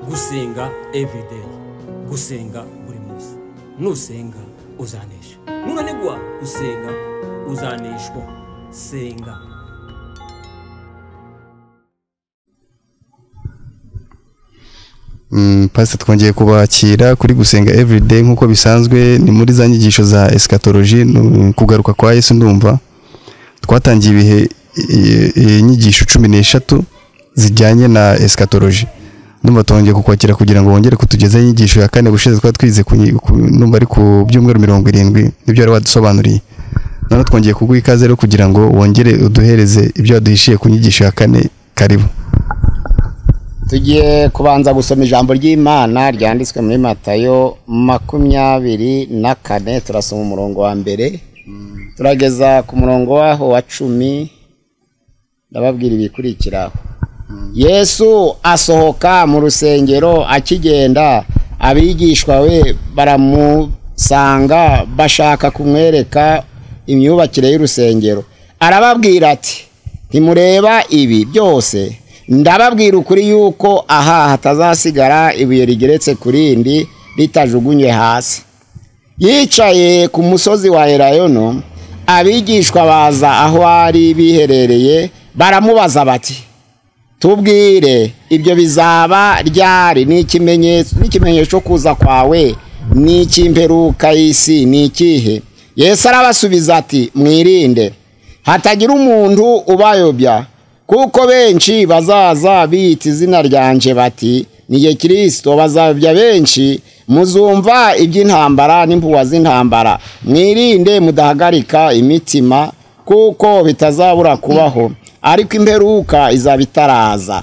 Gusenga everyday, gusenga buri munsi. Nusenga uzanesha, nunanigwa gusenga uzaneshwa. Senga. Pastor, twongeye kubakira kuri Gusenga Everyday nk'uko bisanzwe. Ni muri za nyigisho za eschatology, kugaruka kwa Yesu. Ndumva twatangiye ibihe inyigisho 13 zijyanye na eschatology. Ndumva twongeye kukwakira kugira ngo wongere kutugezaho inyigisho ya kane. Gushize twari twize ndumva ari ku byumweru 70, nibyo wari wadusobanuriye. None twongeye kuguha ikaze rero kugira ngo wongere uduhereze ibyo waduhishiye ku nyigisho ya kane. Karibu. Tugiye kubanza gusoma ijambo ry'Imana ryanditswe muri Matayo 24. Turasoma umurongo wa mbere turageza ku murongo waho wa 10. Ndababwira ibikurikiraho. Yesu asohoka mu rusengero akigenda, abigishwa we baramusanga bashaka kumwereka imyubakire y'urusengero. Arababwira ati: ntimureba ibi byose? Ndababwira ukuri yuko aha hatazasigara ibuye rigeretse ku rindi ritajugunywe hasi. Yicaye ku musozi wa Elayono, abigishwa baza aho ari biherereye, baramubaza bati: tubwire, ibyo bizaba ryari? N'ikimenyetso cyo kuza kwawe n'icy'imperuka y'isi ni ikihe? Yesu arabasubiza ati: mwirinde hatagira umuntu ubayobya, kuko benshi bazaza biyita izina ryanje bati: ni Kristo, bazayobya benshi. Muzumva iby'intambara n'impuhwa z'intambara, mwirinde mudahagarika imitima, kuko bitazabura kubaho, ariko imperuka izaba itaraza.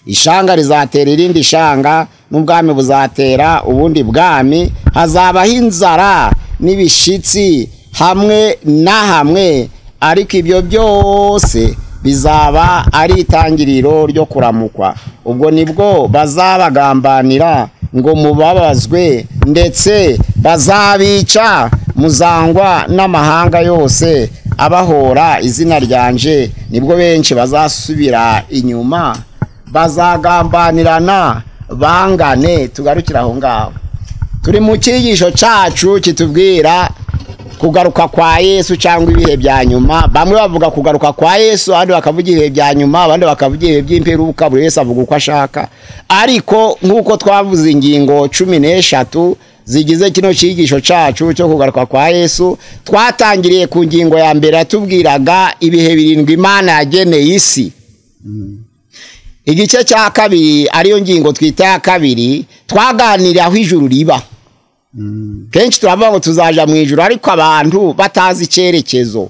Ishanga rizatera irindi shanga, n'ubwami buzatera ubundi bwami, hazabaho inzara n'ibishitsi hamwe na hamwe, ariko ibyo byose bizaba ari itangiriro ryo kuramukwa. Ubwo nibwo bazabagambanira ngo mubabazwe, ndetse bazabica, muzangwa n'amahanga yose abahora izina ryanje. Nibwo benshi bazasubira inyuma, bazagambanirana bangane. Tugarukira aho ngaho. Turi mu cyigisho cacu kitubwira kugaruka kwa Yesu cyangwa ibihe bya nyuma. Bamwe bavuga kugaruka kwa Yesu, abandi bakavuga ibihe bya nyuma, abandi bakavuga ibihe by'imperuka. Buri wese avuga uko ashaka, ariko nk'uko twavuze ingingo 13 zigize kino cyigisho cacu cyo kugaruka kwa Yesu, twatangiriye ku ngingo ya mbere yatubwiraga ibihe birindwi Imana yageneye isi. Igice cya kabiri, ariyo ngingo twita ya kabiri, twaganiriye aho ijuru riba. Kenshi turavuga ngo tuzaja mu ijuru, ariko abantu batazi icyerekezo.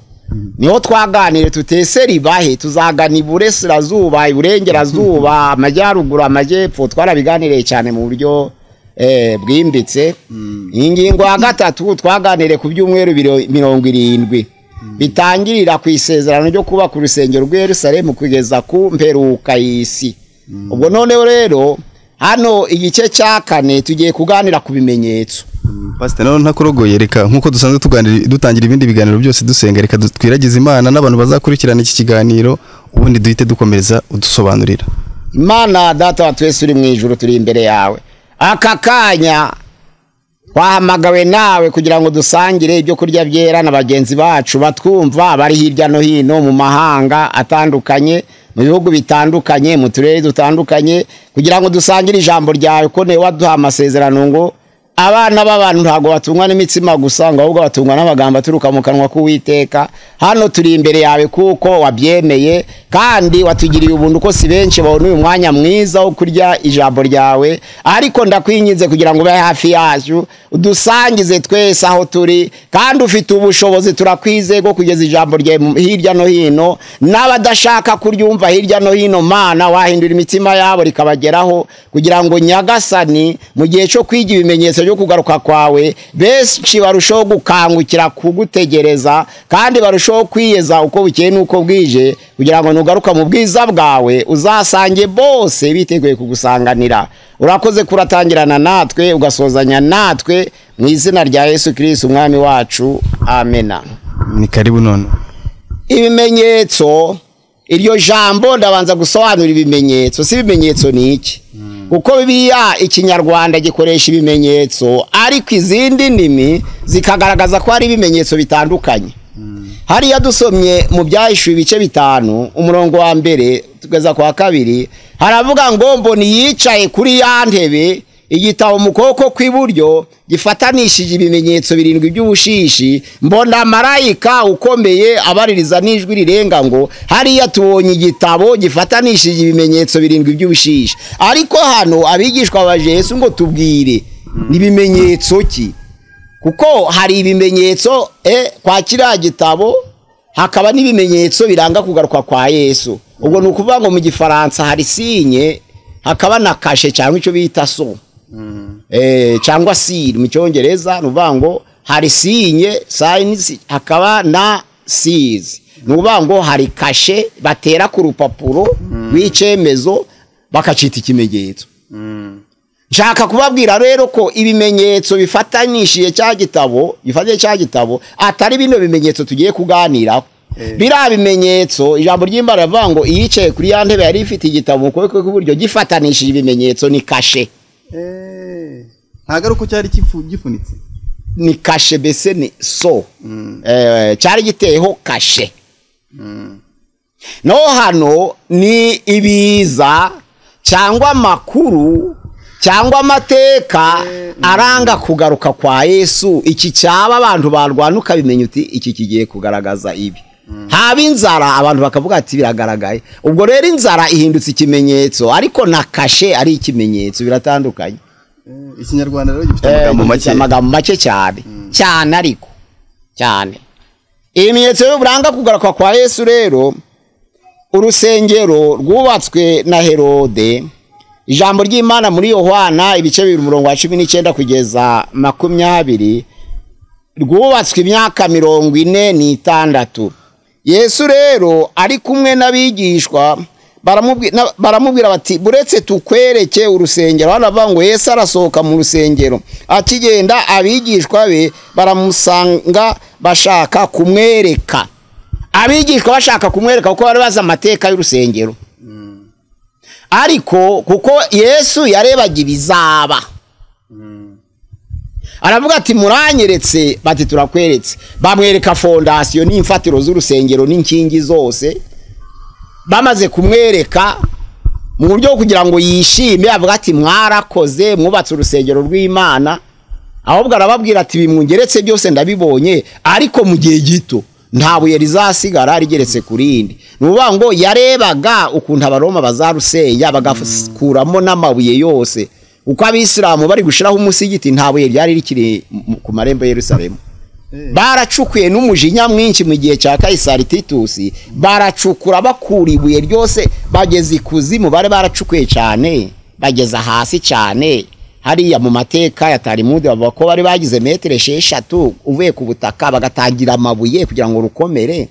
Niho twaganire tutese ribahe, tuzagana iburasirazuba, iburengerazuba, amajyaruguru, amajyepfo. Twarabiganiriye cyane mu buryo bwimbitse. Ingingo ya gatatu twaganiriye ku byumweru 70 bitangirira ku isezerano ryo kubaka urusengero rw'i Yerusalemu kugeza ku mperuka y'isi. Ubwo noneho rero hano igice cya kane tugiye kuganira ku bimenyetso. Pastor, none ntakurogoye, reka nkuko dusanzwe tuganira dutangira ibindi biganiro byose dusenga, reka twiragize Imana n'abantu bazakurikirana iki kiganiro, ubundi duhite dukomeza udusobanurira. Imana Data wa twese uri mu ijuru, turi imbere yawe aka kanya, twahamagawe nawe kugira ngo dusangire ibyo kurya byera na bagenzi bacu batwumva bari hirya no hino mu mahanga atandukanye, mu bihugu bitandukanye, mu turere dutandukanye, kugira ngo dusangire ijambo ryawe, ko niwe waduha amasezerano ngo abana b'abantu ntabwo batungwa n'imitsima gusa, ngo ahubwo batungwa n'amagambo aturuka mu kanwa k'Uwiteka. Hano turi imbere yawe kuko wabyemeye kandi watugiriye ubuntu, ko si benshi babona uyu mwanya mwiza wo kurya ijambo ryawe. Ariko ndakwinginze kugira ngo ube hafi yacu, udusangize twese aho turi, kandi ufite ubushobozi, turakwizeye bwo kugeza ijambo ryawe hirya no hino, n'abadashaka kuryumva hirya no hino, Mana wahindura imitima yabo rikabageraho, kugira ngo Nyagasani mu gihe cyo kwiga ibimenyetso byo kugaruka kwawe benshi barushaho gukangukira kugutegereza, kandi barushaho kwiyeza uko bukeye n'uko bwije, kugira ngo nugaruka mu bwiza bwawe uzasange bose biteguye kugusanganira. Urakoze kuratangirana natwe ugasozanya natwe mu izina rya Yesu Kristo umwami wacu, amena. Ni karibu none. Ibimenyetso, iryo jambo ndabanza gusobanura ibimenyetso. Si ibimenyetso ni iki? Kuko Bibiliya ikinyarwanda gikoresha ibimenyetso, ariko izindi ndimi zikagaragaza ko hari ibimenyetso bitandukanye. Hariya dusomye mu Byahishuwe ibice 5 umurongo wa 1 tugeza kwa 2, haravuga ngo mboni yicaye kuri ya ntebe, igitabo mu kuboko kw'iburyo gifatanishije ibimenyetso 7 by'ubushishi, mbona marayika ukomeye abaririza n'ijwi rirenga ngo hariya tubonye igitabo gifatanishije ibimenyetso 7 by'ubushishi. Ariko hano abigishwa ba Yesu ngo tubwire nibimenyetso ki? Kuko hari ibimenyetso kwa kiriya gitabo, hakaba n'ibimenyetso biranga kugaruka kwa Yesu. Ubwo ni ukuvuga ngo mu gifaransa hari signe, hakaba na kashe cyangwa icyo bita so, cyangwa seal mu cyongereza. Ni ukuvuga ngo hari signe, signs, hakaba na seals. Ni ukuvuga ngo hari kashe batera ku rupapuro rw'icyemezo bakacita ikimenyetso. Nshaka kubabwira rero ko ibimenyetso bifatanishije cya gitabo, gifatanye cya gitabo, atari bino bimenyetso tugiye kuganiraho. Biriya bimenyetso, ijambo ry'Imana rivuga ngo iyicaye kuri ya ntebe yari ifite igitabo mu kuboko kw'iburyo gifatanishije ibimenyetso, ni kashe. Ntabwo ari uko cyari gifunitse, ni kashe, bese ni so. Cyari giteyeho kashe. No hano ni ibiza cyangwa amakuru cyangwa amateka aranga kugaruka kwa Yesu. Iki cyaba abantu barwana ukabimenya uti iki kigiye kugaragaza ibi. Haba inzara abantu bakavuga ati biragaragaye. Ubwo rero inzara ihindutse ikimenyetso, ariko na kashe ari ikimenyetso, biratandukanye. Ikinyarwanda rero gifite amagambo make, amagambo make cyane cyane, ariko cyane. Ibimenyetso biranga kugaruka kwa Yesu rero, urusengero rwubatswe na Herode. Ijambo ry'Imana muri Yohana ibice 2 umurongo wa 19 kugeza 20, rwubatswe imyaka 46. Yesu rero ari kumwe n'abigishwa baramubwira bati buretse tukwereke urusengero. Hano bavuga ngo Yesu arasohoka mu rusengero, akigenda abigishwa be baramusanga bashaka kumwereka. Abigishwa bashaka kumwereka kuko bari bazi amateka y'urusengero. Ariko kuko Yesu yarebaga ibizaba, aravuga ati muranyeretse, bati turakweretse. Bamwereka fondasiyo n'imfatiro z'urusengero n'inkingi zose. Bamaze kumwereka mu buryo kugira ngo yishime, avuga ati mwarakoze, mwubatse urusengero rw'Imana. Ahubwo arababwira ati bimwungeretse byose ndabibonye, ariko mu gihe gito nta buye rizasigara rigeretse ku rindi. Ni ukuvuga ngo yarebaga ukuntu abaroma bazarusenya bagakuramo n'amabuye yose. Uko abisilamu bari gushiraho umusigiti, nta buye ryari rikiri ku marembo ya Yerusalemu. Baracukuye n'umujinya mwinshi mu gihe cya Kaisari Titus, baracukura bakura ibuye ryose, bageze ikuzimu. Bari baracukuye cyane, bageza hasi cyane. Hariya mu mateka ya Talmud bavuga ko bari bagize metero 6 uvuye ku butaka, bagatangira amabuye kugira ngo rukomere.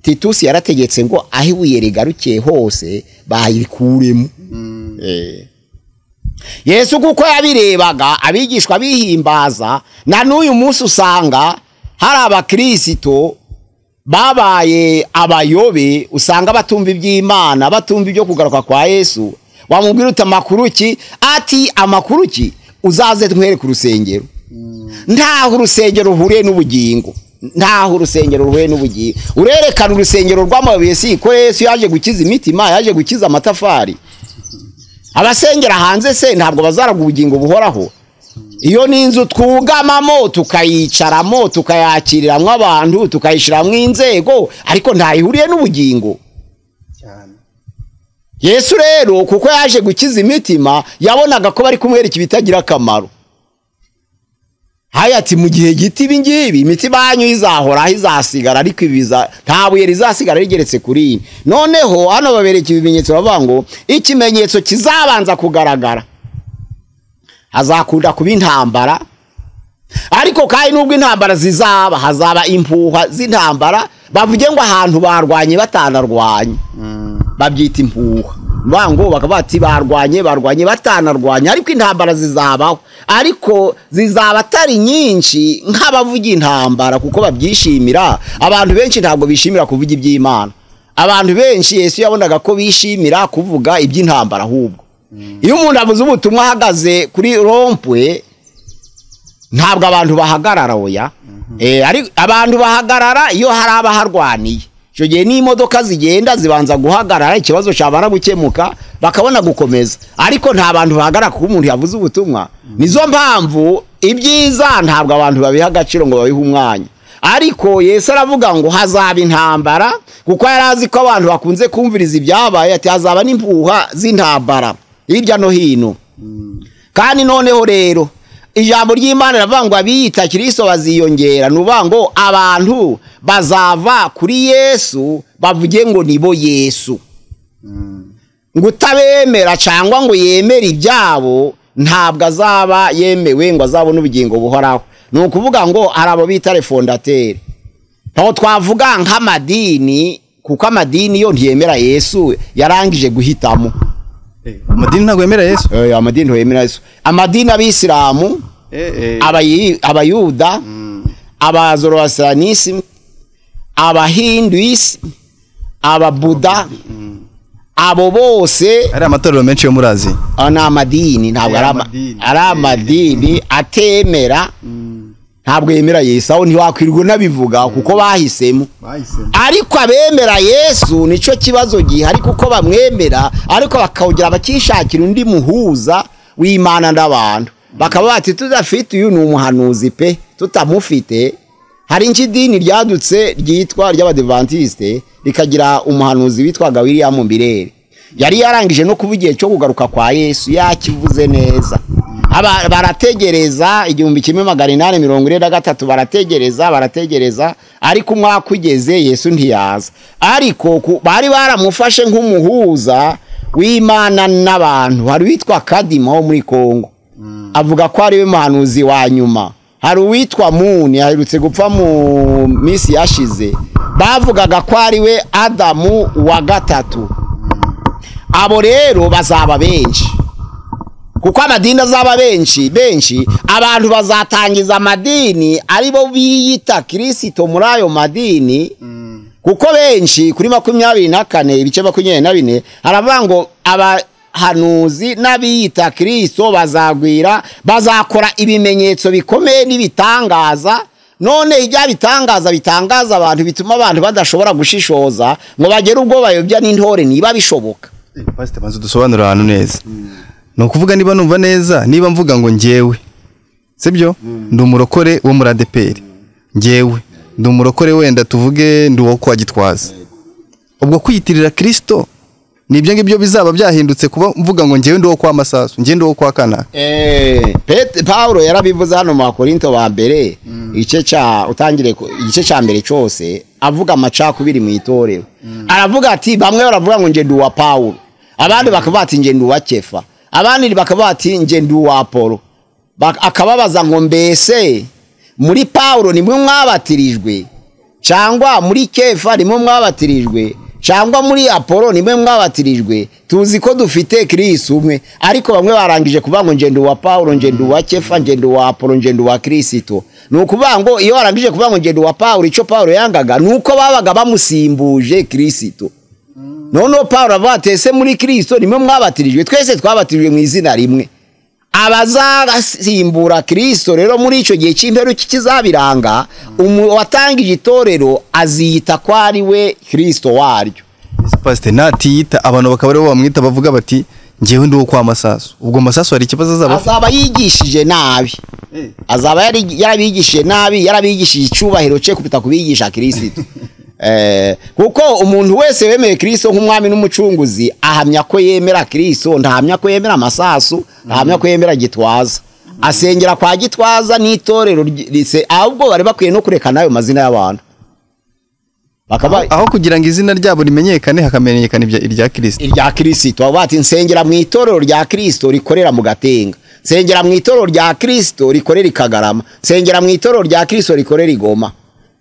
Titus yarategetse ngo aho ibuye rigarukiye hose bayikuremo. Yesu kuko yabirebaga abigishwa bihimbaza, na n'uyu munsi usanga hari abakristo babaye abayobe, usanga batumva iby'Imana, batumva ibyo kugaruka kwa Yesu. Wamubwira uti amakuru ki? Ati amakuru ki? Uzaze ntwereke urusengero. Ntaho urusengero ruhuriye n'ubugingo, ntaho urusengero ruhuye n'ubugingo. Urerekana urusengero rw'amabuye, si ko Yesu yaje gukiza imitima, yaje gukiza amatafari. Abasengera hanze se ntabwo bazaraga ubugingo buhoraho. Iyo ni inzu twugamamo, tukayicaramo, tukayakiriramwo abantu, tukayishiramwo inzego, ariko ntayihuriye n'ubugingo. Yesu rero kuko yaje gukiza imitima, yabonaga ko bari kumwereka ibitagira akamaro. Haya ati mu gihe gito ibi ngibi imitima yanyu izahoraho, izasigara, ariko ibiza nta buye rizasigara rigeretse kuri iyi. Noneho hano babereka ibimenyetso, bavuga ngo ikimenyetso kizabanza kugaragara, hazakunda kuba intambara. Ariko kandi nubwo intambara zizaba, hazaba impuha z'intambara. Bavuge ngo ahantu barwanye batanarwanye, babyita impuha. Bango bakaba bati barwanye batanarwanye, ariko intambara zizabaho, ariko zizaba atari nyinshi nk'abavuga intambara kuko babyishimira. Abantu benshi ntabwo bishimira kuvuga iby'Imana. Abantu benshi Yesu yabonaga ko bishimira kuvuga iby'intambara ahubwo. Iyo umuntu avuze ubutumwa ahagaze kuri rompwe, ntabwo abantu bahagarara, oya. Abantu bahagarara iyo hari abaharwaniye. Icyo gihe n'imodoka zigenda zibanza guhagarara, ikibazo cyabara gukemuka bakabona gukomeza, ariko nta bantu bahagarara kuko umuntu yavuze ubutumwa. Nizo mpamvu ibyiza ntabwo abantu babiha agaciro ngo babihe umwanya. Ariko Yesu aravuga ngo hazaba intambara, kuko yari azi ko abantu bakunze kumviriza ibyabaye, ati hazaba n'impuha z'intambara hirya no hino. Kandi noneho rero ijambo ry'Imana riravuga ngo abiyita Kristo baziyongera, ni ukuvuga ngo abantu bazava kuri Yesu bavuge ngo nibo Yesu. Ngo utabemera cyangwa ngo yemere ibyabo ntabwo azaba yemewe ngo azabone ubugingo buhoraho. Ni ukuvuga ngo hari abo bita refondateri. Aho twavuga nk'amadini, kuko amadini yo ntiyemera Yesu, yarangije guhitamo. Amadini ntabwo yemera Yesu? Amadini ntiyemera Yesu. Amadini abisilamu, abayuda, abazoroastrianism, abahinduism, ababuda, abo bose ari amatorero menshi yo muri Aziya. Ni amadini, ntabwo ari amadini atemera, ntabwo yemera Yesu. Aho ntiwakwirwa unabivuga kuko bahisemo. Ariko abemera Yesu nicyo kibazo gihari, kuko bamwemera ariko bakawugira bakishakira undi muhuza w'Imana n'abantu, bakaba bati tudafite uyu ni umuhanuzi pe, tutamufite. Hari idini ryadutse ryitwa ry'Abadventiste rikagira umuhanuzi witwaga William Mbirere. Yari yarangije no kuva igihe cyo kugaruka kwa Yesu, yakivuze neza. Barategereza 1843, barategereza, ariko umwaka ugeze Yesu ntiyaza. Ariko bari baramufashe nk'umuhuza w'Imana n'abantu. Hari witwa Kadima wo muri Kongo, avuga ko ari we muhanuzi wa nyuma. Hari uwitwa Muni aherutse gupfa mu minsi yashize, bavugaga ko ari we Adamu wa gatatu. Abo rero bazaba benshi, kuko amadini azaba benshi benshi. Abantu bazatangiza amadini aribo biyita Kristo muri ayo madini, kuko benshi kuri 24 ibice 24 haravuga ngo abahanuzi n'abiyita Kristo bazagwira, bazakora ibimenyetso bikomeye n'ibitangaza. None ibya bitangaza bitangaza abantu bituma abantu badashobora gushishoza ngo bagere ubwo bayobya n'intore niba bishoboka. Pastor, banza dusobanura ahantu neza. Ni ukuvuga niba numva neza, niba mvuga ngo njyewe, sibyo, ndi umurokore wo muri ADPR, njyewe ndi umurokore wenda tuvuge ndi uwo kwa Gitwaza, ubwo kwiyitirira Kristo ni ibyo ngibyo bizaba byahindutse kuba mvuga ngo njyewe ndi uwo kwa Masasu, njyewe ndi uwo kwa Kanaka. Paulo yarabivuze hano mu Bakorinto ba mbere, igice cya utangire igice cya mbere cyose avuga amacakubiri mu itorero. Aravuga ati bamwe baravuga ngo nje ndi uwa Paulo, abandi bakavuga ati nje ndi uwa Kefa, abandi bakavuga ati nje ndi uwa Apollo. Akababaza ngo mbese muri Paulo nimwe mwabatirijwe, cyangwa muri Kefa nimwe mwabatirijwe, cyangwa muri Apollo nimwe mwabatirijwe? Tuzi ko dufite Kristo umwe. Ariko bamwe barangije kuvuga ngo nje ndi uwa Paulo, nje ndi uwa Kefa, nje ndi uwa Apollo, nje ndi uwa Kristo. Ni ukuvuga ngo iyo warangije kuvuga ngo nje ndi uwa Paulo, icyo Paulo yangaga nuko babaga bamusimbuje Kristo. Noneho Paulo avuga ati ese muri Kristo nimwe mwabatirijwe? Twese twabatirijwe mu izina rimwe. Abazasimbura Kristo rero muri icyo gihe cy'imperuka kizabiranga, uwatangije itorero aziyita ko ari we Kristo waryo. Pastor, natiyita abantu bakaba aribo bamwita bavuga bati njyewe ndi uwo kwa Masasu, ubwo Masasu hari ikibazo azaba yigishije nabi, azaba yarabigishije nabi, yarabigishije icyubahiro cye kupita kubigisha Kristo. Kuko umuntu wese wemeye Kristo nk'umwami n'umucunguzi ahamya ko yemera Kristo, ntahamya ko yemera Masasu, ntahamya ko yemera Gitwaza. Asengera kwa Gitwaza n'itorero rise, ahubwo bari bakwiye no kureka nayo mazina y'abantu. Bakaba aho kugira ngo izina ryabo rimenyekane hakamenyekana irya Kristo. Irya Kristo, bati nsengera mu itorero rya Kristo rikorera mu Gatenga, nsengera mu itorero rya Kristo rikorera Kagarama, nsengera mu itorero rya Kristo rikorera Igoma.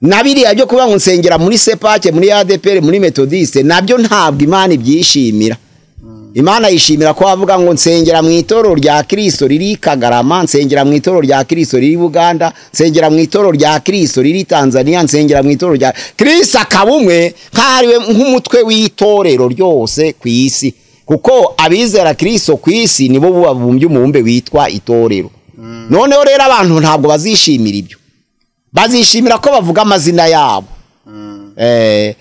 Nabiriya byo kuba ngo nsengera muri Sepake, muri ADPR, muri Methodiste, nabyo ntabwo Imana ibyishimira. Imana yishimira ko avuga ngo nsengera mu itorero rya Kristo riri Kagarama, nsengera mu itorero rya Kristo riri Buganda, nsengera mu itorero rya Kristo riri Tanzania, nsengera mu itorero rya Kristo akaba umwe nk'ariwe nk'umutwe w'itorero ryose ku isi. Kuko abizera Kristo ku isi nibo babumbye umubumbe witwa itorero. Noneho rero abantu ntabwo bazishimira ibyo, bazishimira ko bavuga amazina yabo.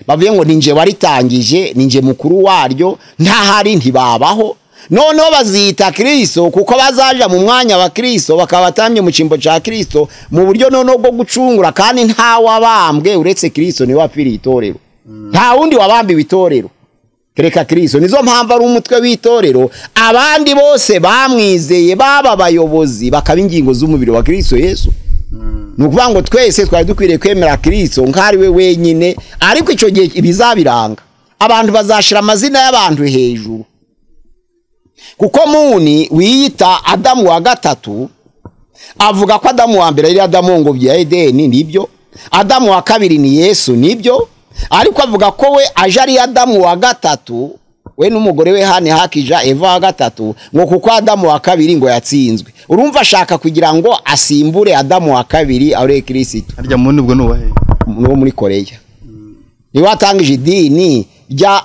Bavuye ngo ninje waritangije, ninje mukuru waryo, ntahari ntibabaho. Noneho bazita Kristo kuko bazaja mu mwanya wa Kristo, bakaba batambye mu cyimbo cya Kristo mu buryo noneho bwo gucungura, kandi nta wabambwe uretse Kristo niwe wapfiriye itorero. Nta wundi wabambiwe itorero kereka Kristo. Nizo mpamvu ari umutwe w'itorero, abandi bose bamwizeye baba abayobozi bakaba ingingo z'umubiri wa Kristo Yesu. Ni ukuvuga ngo twese twari dukwiriye kwemera Kristo nk'ari we wenyine, ariko icyo gihe ibizabiranga abantu bazashira amazina y'abantu hejuru. Kuko Muni wiyita Adamu wa gatatu avuga ko Adamu wa mbere ari Adamu ngobyi ya Edeni, nibyo. Adamu wa kabiri ni Yesu, nibyo. Ariko avuga ko we aje ari Adamu wa gatatu, we n'umugore we Hani hakija Eva wa gatatu, ngo kuko Adamu wa kabiri ngo yatsinzwe. Urumva ashaka kugira ngo asimbure Adamu wa kabiri ari Kristo. Harya Muni ubwo nubahe? No muri Korea. Ni watangije idini rya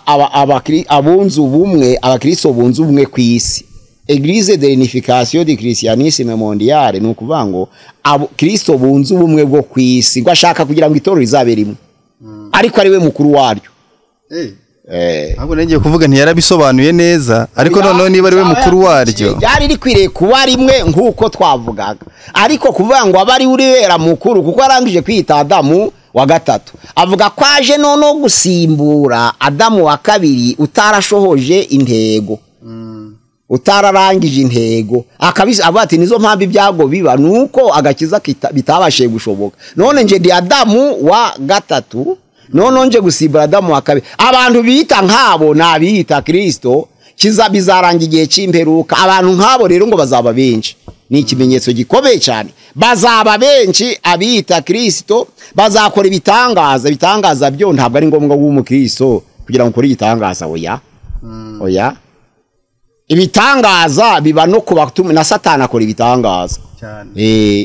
abunzu ubumwe, abakristo bunzu ubumwe ku isi. Eglise de l'unification du christianisme mondiale, ni ukuvuga ngo Kristo bunzu ubumwe bwo ku isi, ngo ashaka kugira ngo itorero rizabe rimwe. Ariko ari we mukuru waryo. Ntabwo ngiye kuvuga ntiyarabisobanuye neza, ariko noneho niba ari we mukuru waryo byari rikwiriye kuba rimwe nk'uko twavugaga. Ariko kuvuga ngo aba ari uribera mukuru kuko arangije kwita Adamu wa gatatu, avuga ko aje noneho gusimbura Adamu wa kabiri utarashohoje intego, utararangije intego. Akavuga ati nizo mpamvu ibyago biba nuko agakiza bitabashije gushoboka. None nje ndi Adamu wa gatatu, none nje gusimbura Adamu wa kabiri. Abantu bita nk'abo nabiyita Kristo, kiza bizaranga igihe cy'imperuka. Abantu nk'abo rero ngo bazaba benshi. Ni ikimenyetso gikomeye cyane. Bazaba benshi abiyita Kristo, bazakora ibitangaza. Ibitangaza byo ntabwo ari ngombwa w'umukristo kugira ngo ukore igitangaza, oya. Oya. Ibitangaza biba no kuba na Satani akora ibitangaza.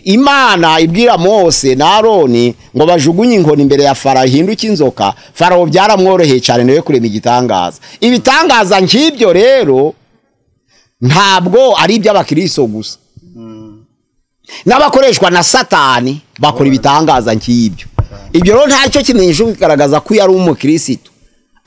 Imana ibwira Mose na Aroni ngo bajugunye inkoni imbere ya Farao ihinduke inzoka. Farao byaramworoheye cyane nawe kurema igitangaza. Ibitangaza nk'ibyo rero ntabwo ari iby'abakristo gusa. N'abakoreshwa na Satani bakora ibitangaza nk'ibyo. Ibyo rero ntacyo kimenyesha kugaragaza ko yari umukristo.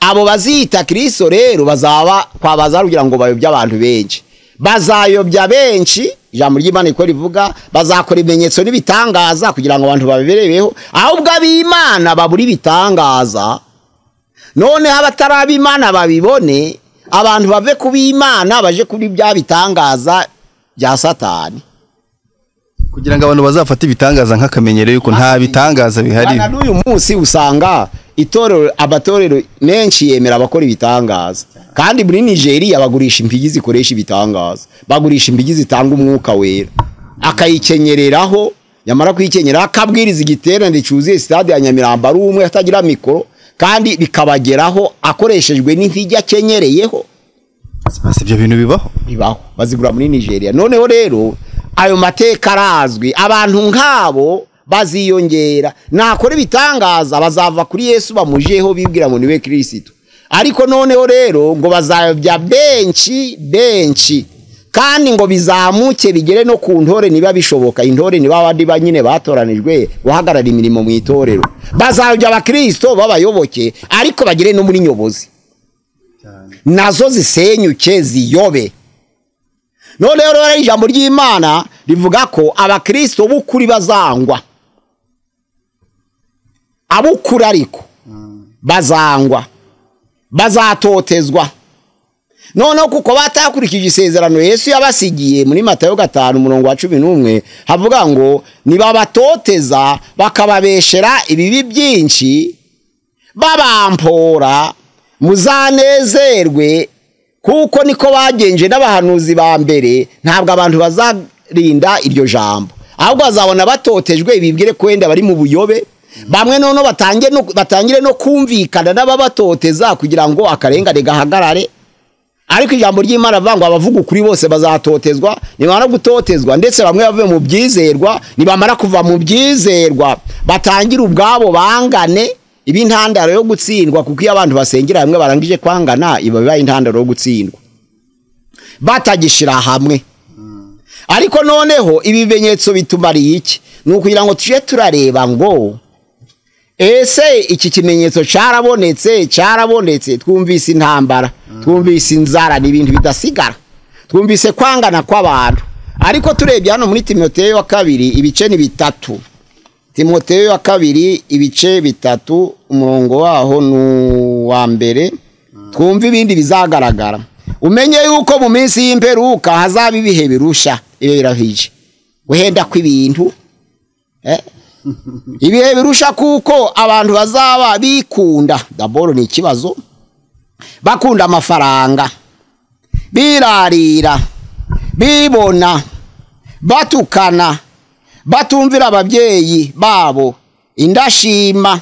Abo bazita Kristo rero bazaba kwabaza kugira ngo bayobye abantu benshi. Bazayobya benshi, ijambo ry'Imana iko rivuga, bazakora ibimenyetso n'ibitangaza kugira ngo abantu babiberebeho. Ahubwo ab'Imana baburi ibitangaza, none abatarab'Imana babibone, abantu bave kub'Imana baje kuri bya bitangaza bya Satani. Kugira ngo abantu bazafate ibitangaza nk'akamenyero yuko nta bitangaza bihari. Na n'uyu munsi usanga itorero, abatorero menshi yemera abakora ibitangaza. Kandi muri Nigeria bagurisha impigi zikoresha ibitangaza, bagurisha impigi zitanga umwuka wera, akayikenyereraho, yamara kuyikenyera akabwiriza igiterane cyuzuye stade ya Nyamirambo ari umwe atagira mikoro, kandi bikabageraho akoreshejwe n'impigi akenyereyeho. Basi ibyo bintu bibaho, bibaho, bazigura muri Nigeria. Noneho rero ayo mateka arazwi, abantu nk'abo baziyongera, nakora ibitangaza bazava kuri Yesu bamujeho bibwira ngo niwe Kristo. Ariko noneho rero ngo bazayobya benshi benshi, kandi ngo bizamuke bigere no ku ntore niba bishoboka. Intore niba abandi banyine batoranijwe guhagarara imirimo mu itorero. Bazayobya abakristo babayoboke, ariko bagere no muri nyobozi nazo zisenyuke ziyobe. Noneho rero ijambo ry'Imana rivuga ko abakristo b'ukuri bazangwa. Abukuri ariko bazangwa, bazatotezwa. Noneho kuko batakurikije isezerano Yesu yabasigiye muri Matayo 5:11, havuga ngo nibabatoteza bakababeshera ibibi byinshi babampora, muzanezerwe kuko niko bagenje n'abahanuzi ba mbere. Ntabwo abantu bazarinda iryo jambo, ahubwo bazabona batotejwe bibwire ko wenda bari mu buyobe. Bamwe noneho batangire no kumvikana n'ababatoteza kugira ngo akarengane gahagarare. Ariko ijambo ry'Imana avuga ngo abavuga ukuri bose bazatotezwa. Nibamara gutotezwa ndetse bamwe bave mu byizerwa, nibamara kuva mu byizerwa batangire ubwabo bangane, ibi intandaro yo gutsindwa. Kuko iyo abantu basengera hamwe barangije kwangana, iba bibaye intandaro yo gutsindwa. batagishira hamwe. Ariko noneho ibi bimenyetso bitumariye iki? Ni ukugira ngo tujye turareba ngo ese iki kimenyetso cyarabonetse. Twumvise intambara, twumvise inzara, ni ibintu bidasigara, twumvise kwangana kw'abantu. Ariko turebye hano muri Timoteyo wa kabiri ibice ni 3, Timoteyo wa kabiri ibice 3 umurongo waho ni uwa mbere, twumva ibindi bizagaragara. Umenye yuko mu minsi y'imperuka hazaba ibihe birusha. Ibi birahije guhenda kw'ibintu, ibihe birusha, kuko abantu bazaba bikunda. Daboro ni ikibazo, bakunda amafaranga, birarira, bibona, batukana, batumvira ababyeyi babo, indashima,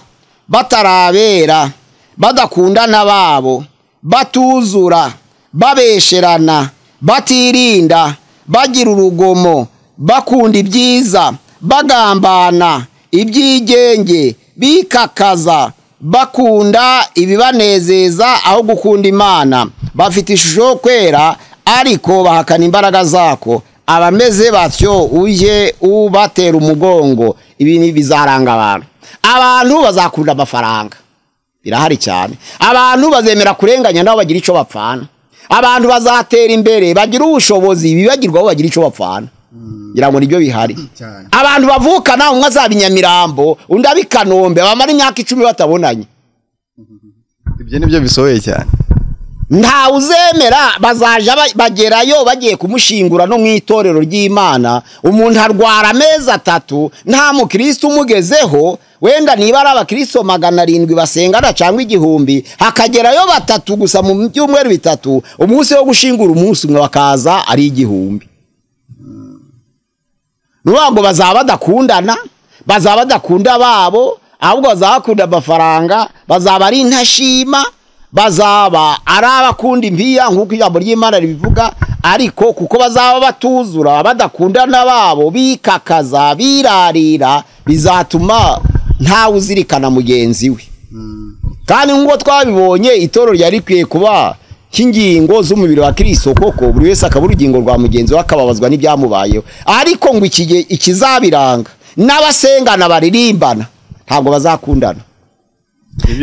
batarabera, badakundana babo, batuzura, babesherana, batirinda, bagira urugomo, bakunda ibyiza, bagambana ibyigenge, bikakaza, bakunda ibibanezeza aho gukunda Imana, bafite ishusho yo kwera ariko bahakana imbaraga zako. Abameze batyo uje ubatera umugongo. Ibi bizaranga abantu. Abantu bazakunda amafaranga, birahari cyane. Abantu bazemera kurenganya nabo bagira icyo bapfana. Abantu bazatera imbere bagira ubushobozi bibagirwa aho bagira icyo bapfana. Ngira ngo nibyo bihari. Abantu bavukana, umwe azaba Inyamirambo undi abi Kanombe, bamara imyaka 10 batabonanye. Ibyo nibyo bisohoye cyane. Nta uzemera, bazaja bagerayo bagiye kumushingura no mu itorero ry'Imana. Umuntu arwara amezi 3 nta mukristo umugezeho, wenda niba ari abakristo 700 basengana cyangwa 1000, hakagerayo 3 gusa mu byumweru 3, umunsi wo gushingura umunsi umwe bakaza ari 1000. Nuwango bazaba badakundana, bazaba badakunda babo, ahubwo bazakunda amafaranga, bazaba ari intashima, bazaba ari abakunda impiya nk'uko ijambo ry'Imana ribivuga. Ariko kuko bazaba batuzura, badakundana babo, bikakaza, birarira, bizatuma ntawe uzirikana mugenzi we. Kandi nk'uko twabibonye, itorero ryari rikwiye kuba cy'ingingo z'umubiri wa Kristo koko, buri wese akaba urugingo rwa mugenzi we, akababazwa n'ibyamubayeho. Ariko ngo ikizabiranga, n'abasengana baririmbana ntabwo bazakundana,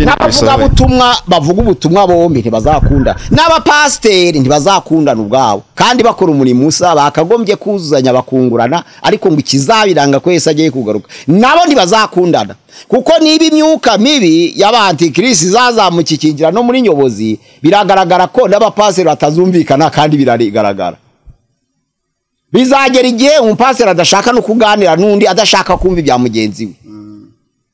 n'abavugabutumwa bavuga ubutumwa bombi ntibazakunda, n'abapasiteri ntibazakundana ubwabo, kandi bakora umurimo usa, bakagombye kuzuzanya bakungurana. Ariko ngo ikizabiranga ko Yesu agiye kugaruka, nabo ntibazakundana, kuko niba imyuka mibi y'abantikristo izazamukikingira no muri nyobozi, biragaragara ko n'abapasiteri batazumvikana, kandi biragaragara. Bizagera igihe umupasiteri adashaka no kuganira n'undi, adashaka kumva ibya mugenzi we.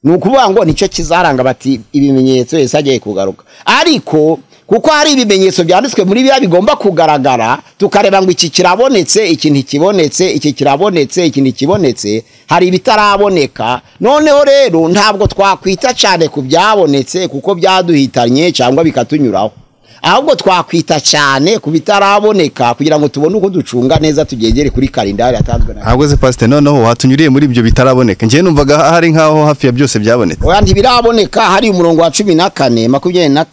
Ni ukuvuga ngo nicyo kizaranga bati ibimenyetso Yesu agiye kugaruka. Ariko kuko hari ibimenyetso byanditswe muri Bibiliya bigomba kugaragara, tukareba ngo iki kirabonetse, iki ntikibonetse, iki kirabonetse, iki ntikibonetse, hari ibitaraboneka. Noneho rero ntabwo twakwita cyane ku byabonetse kuko byaduhitanye cyangwa bikatunyuraho, ahubwo twakwita cyane ku bitaraboneka kugira ngo tubone uko ducunga neza, tugegere kuri kalendari yatanzwe na. Ahubwo se pastor, noneho watunyuriye muri ibyo bitaraboneka. Ngiye numvaga hari nkaho hafi ya byose byabonetse. Oya, ntibiraboneka. Hari umurongo wa 14, 24,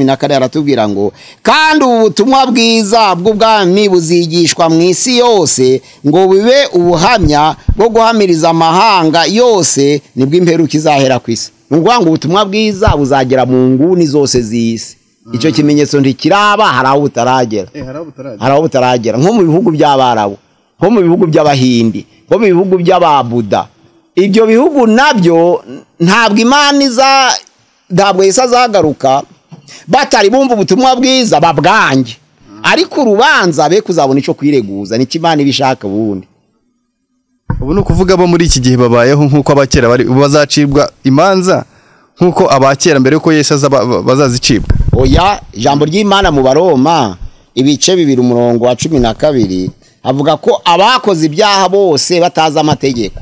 14 aratubwira ngo kandi ubu butumwa bwiza bw'ubwami buzigishwa mu isi yose ngo bibe ubuhamya bwo guhamiriza amahanga yose, nibwo imperuka izahera ku isi. Ni ukuvuga ngo ubutumwa bwiza buzagera mu nguni zose z'isi. Icyo kimenyetso ntikiraba, hari aho butaragera, hari aho butaragera, nko mu bihugu by'Abarabu, nko mu bihugu by'Abahindi, nko mu bihugu by'Ababuda. Ibyo bihugu nabyo ntabwo Imana iza, ntabwo Yesu azagaruka batari bumva ubutumwa bwiza babwange. Ariko urubanza be kuzabona ico kwireguza, nicyo Imana ibishaka ubundi. Ubu ni ukuvuga bo muri iki gihe babayeho nk'uko abakera bari, bazacibwa imanza nk'uko abakera mbere yuko Yesu aza bazazicibwa. Oya, ijambo ry'Imana mu Baroma ibice 2 umurongo wa 12 avuga ko abakoze ibyaha bose batazi amategeko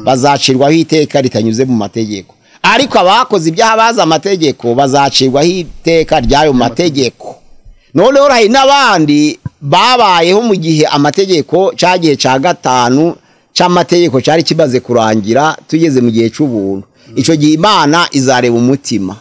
bazacirwaho iteka ritanyuze mu mategeko, ariko abakoze ibyaha bazi amategeko bazacirwaho iteka ry'ayo mategeko. Noneho hari n'abandi babayeho mu gihe amategeko cyagihe cya 5 cy'amategeko cyari kimaze kurangira, tugeze mu gihe cy'ubuntu. Icyo gihe Imana izareba umutima.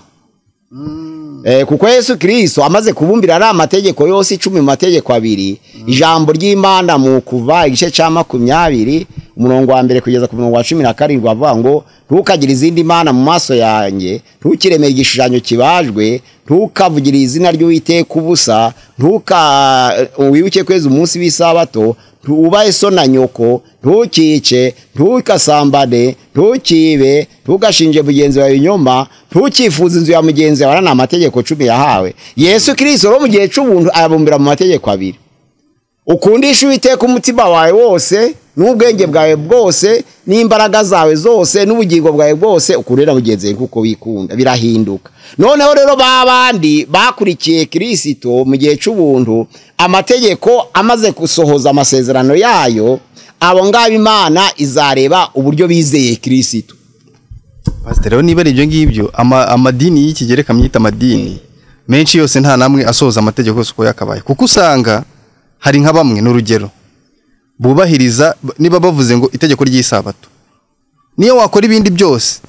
Kuko Yesu Kristo amaze kubumbira ari amategeko yose 10 mu mategeko abiri, ijambo ry'Imana mu Kuva igice ca 20 umurongo wa mbere kugeza ku murongo wa 17 avuga ngo ntukagire izindi mana mu maso yanjye, ntukiremere igishushanyo kibajwe, ntukavugire izina ry'Uwiteka ubusa, ntuka wibuke kweza umunsi w'isabato, ntubahe so na nyoko, ntukice, ntukasambane, ntukibe, ntugashinje mugenzi wawe ibinyoma, ntukifuze inzu ya mugenzi wawe. Ni amategeko 10 yahawe Yesu Kristo ro mu gihe c'ubuntu ayabumbira mu mategeko abiri: ukundisha Uwiteka umutima wawe wose n'ubwenge bwawe bwose n'imbaraga zawe zose n'ubugingo bwawe bwose, ukurera mugenzi wawe kuko wikunda. Birahinduka. Noneho rero babandi bakurikiye Kristo mu gihe c'ubuntu, amategeko amaze gusohoza amasezerano yayo, abo ngabo Imana izareba uburyo bizeye Kristo. Pastor, rero niba ari ibyo ngibyo, amadini y'iki kamyita amadini menshi yose nta namwe asohoza amategeko yose uko yakabaye, kuko usanga hari nka bamwe n'urugero bubahiriza, niba bavuze ngo itegeko ry'isabato, niyo wakora ibindi byose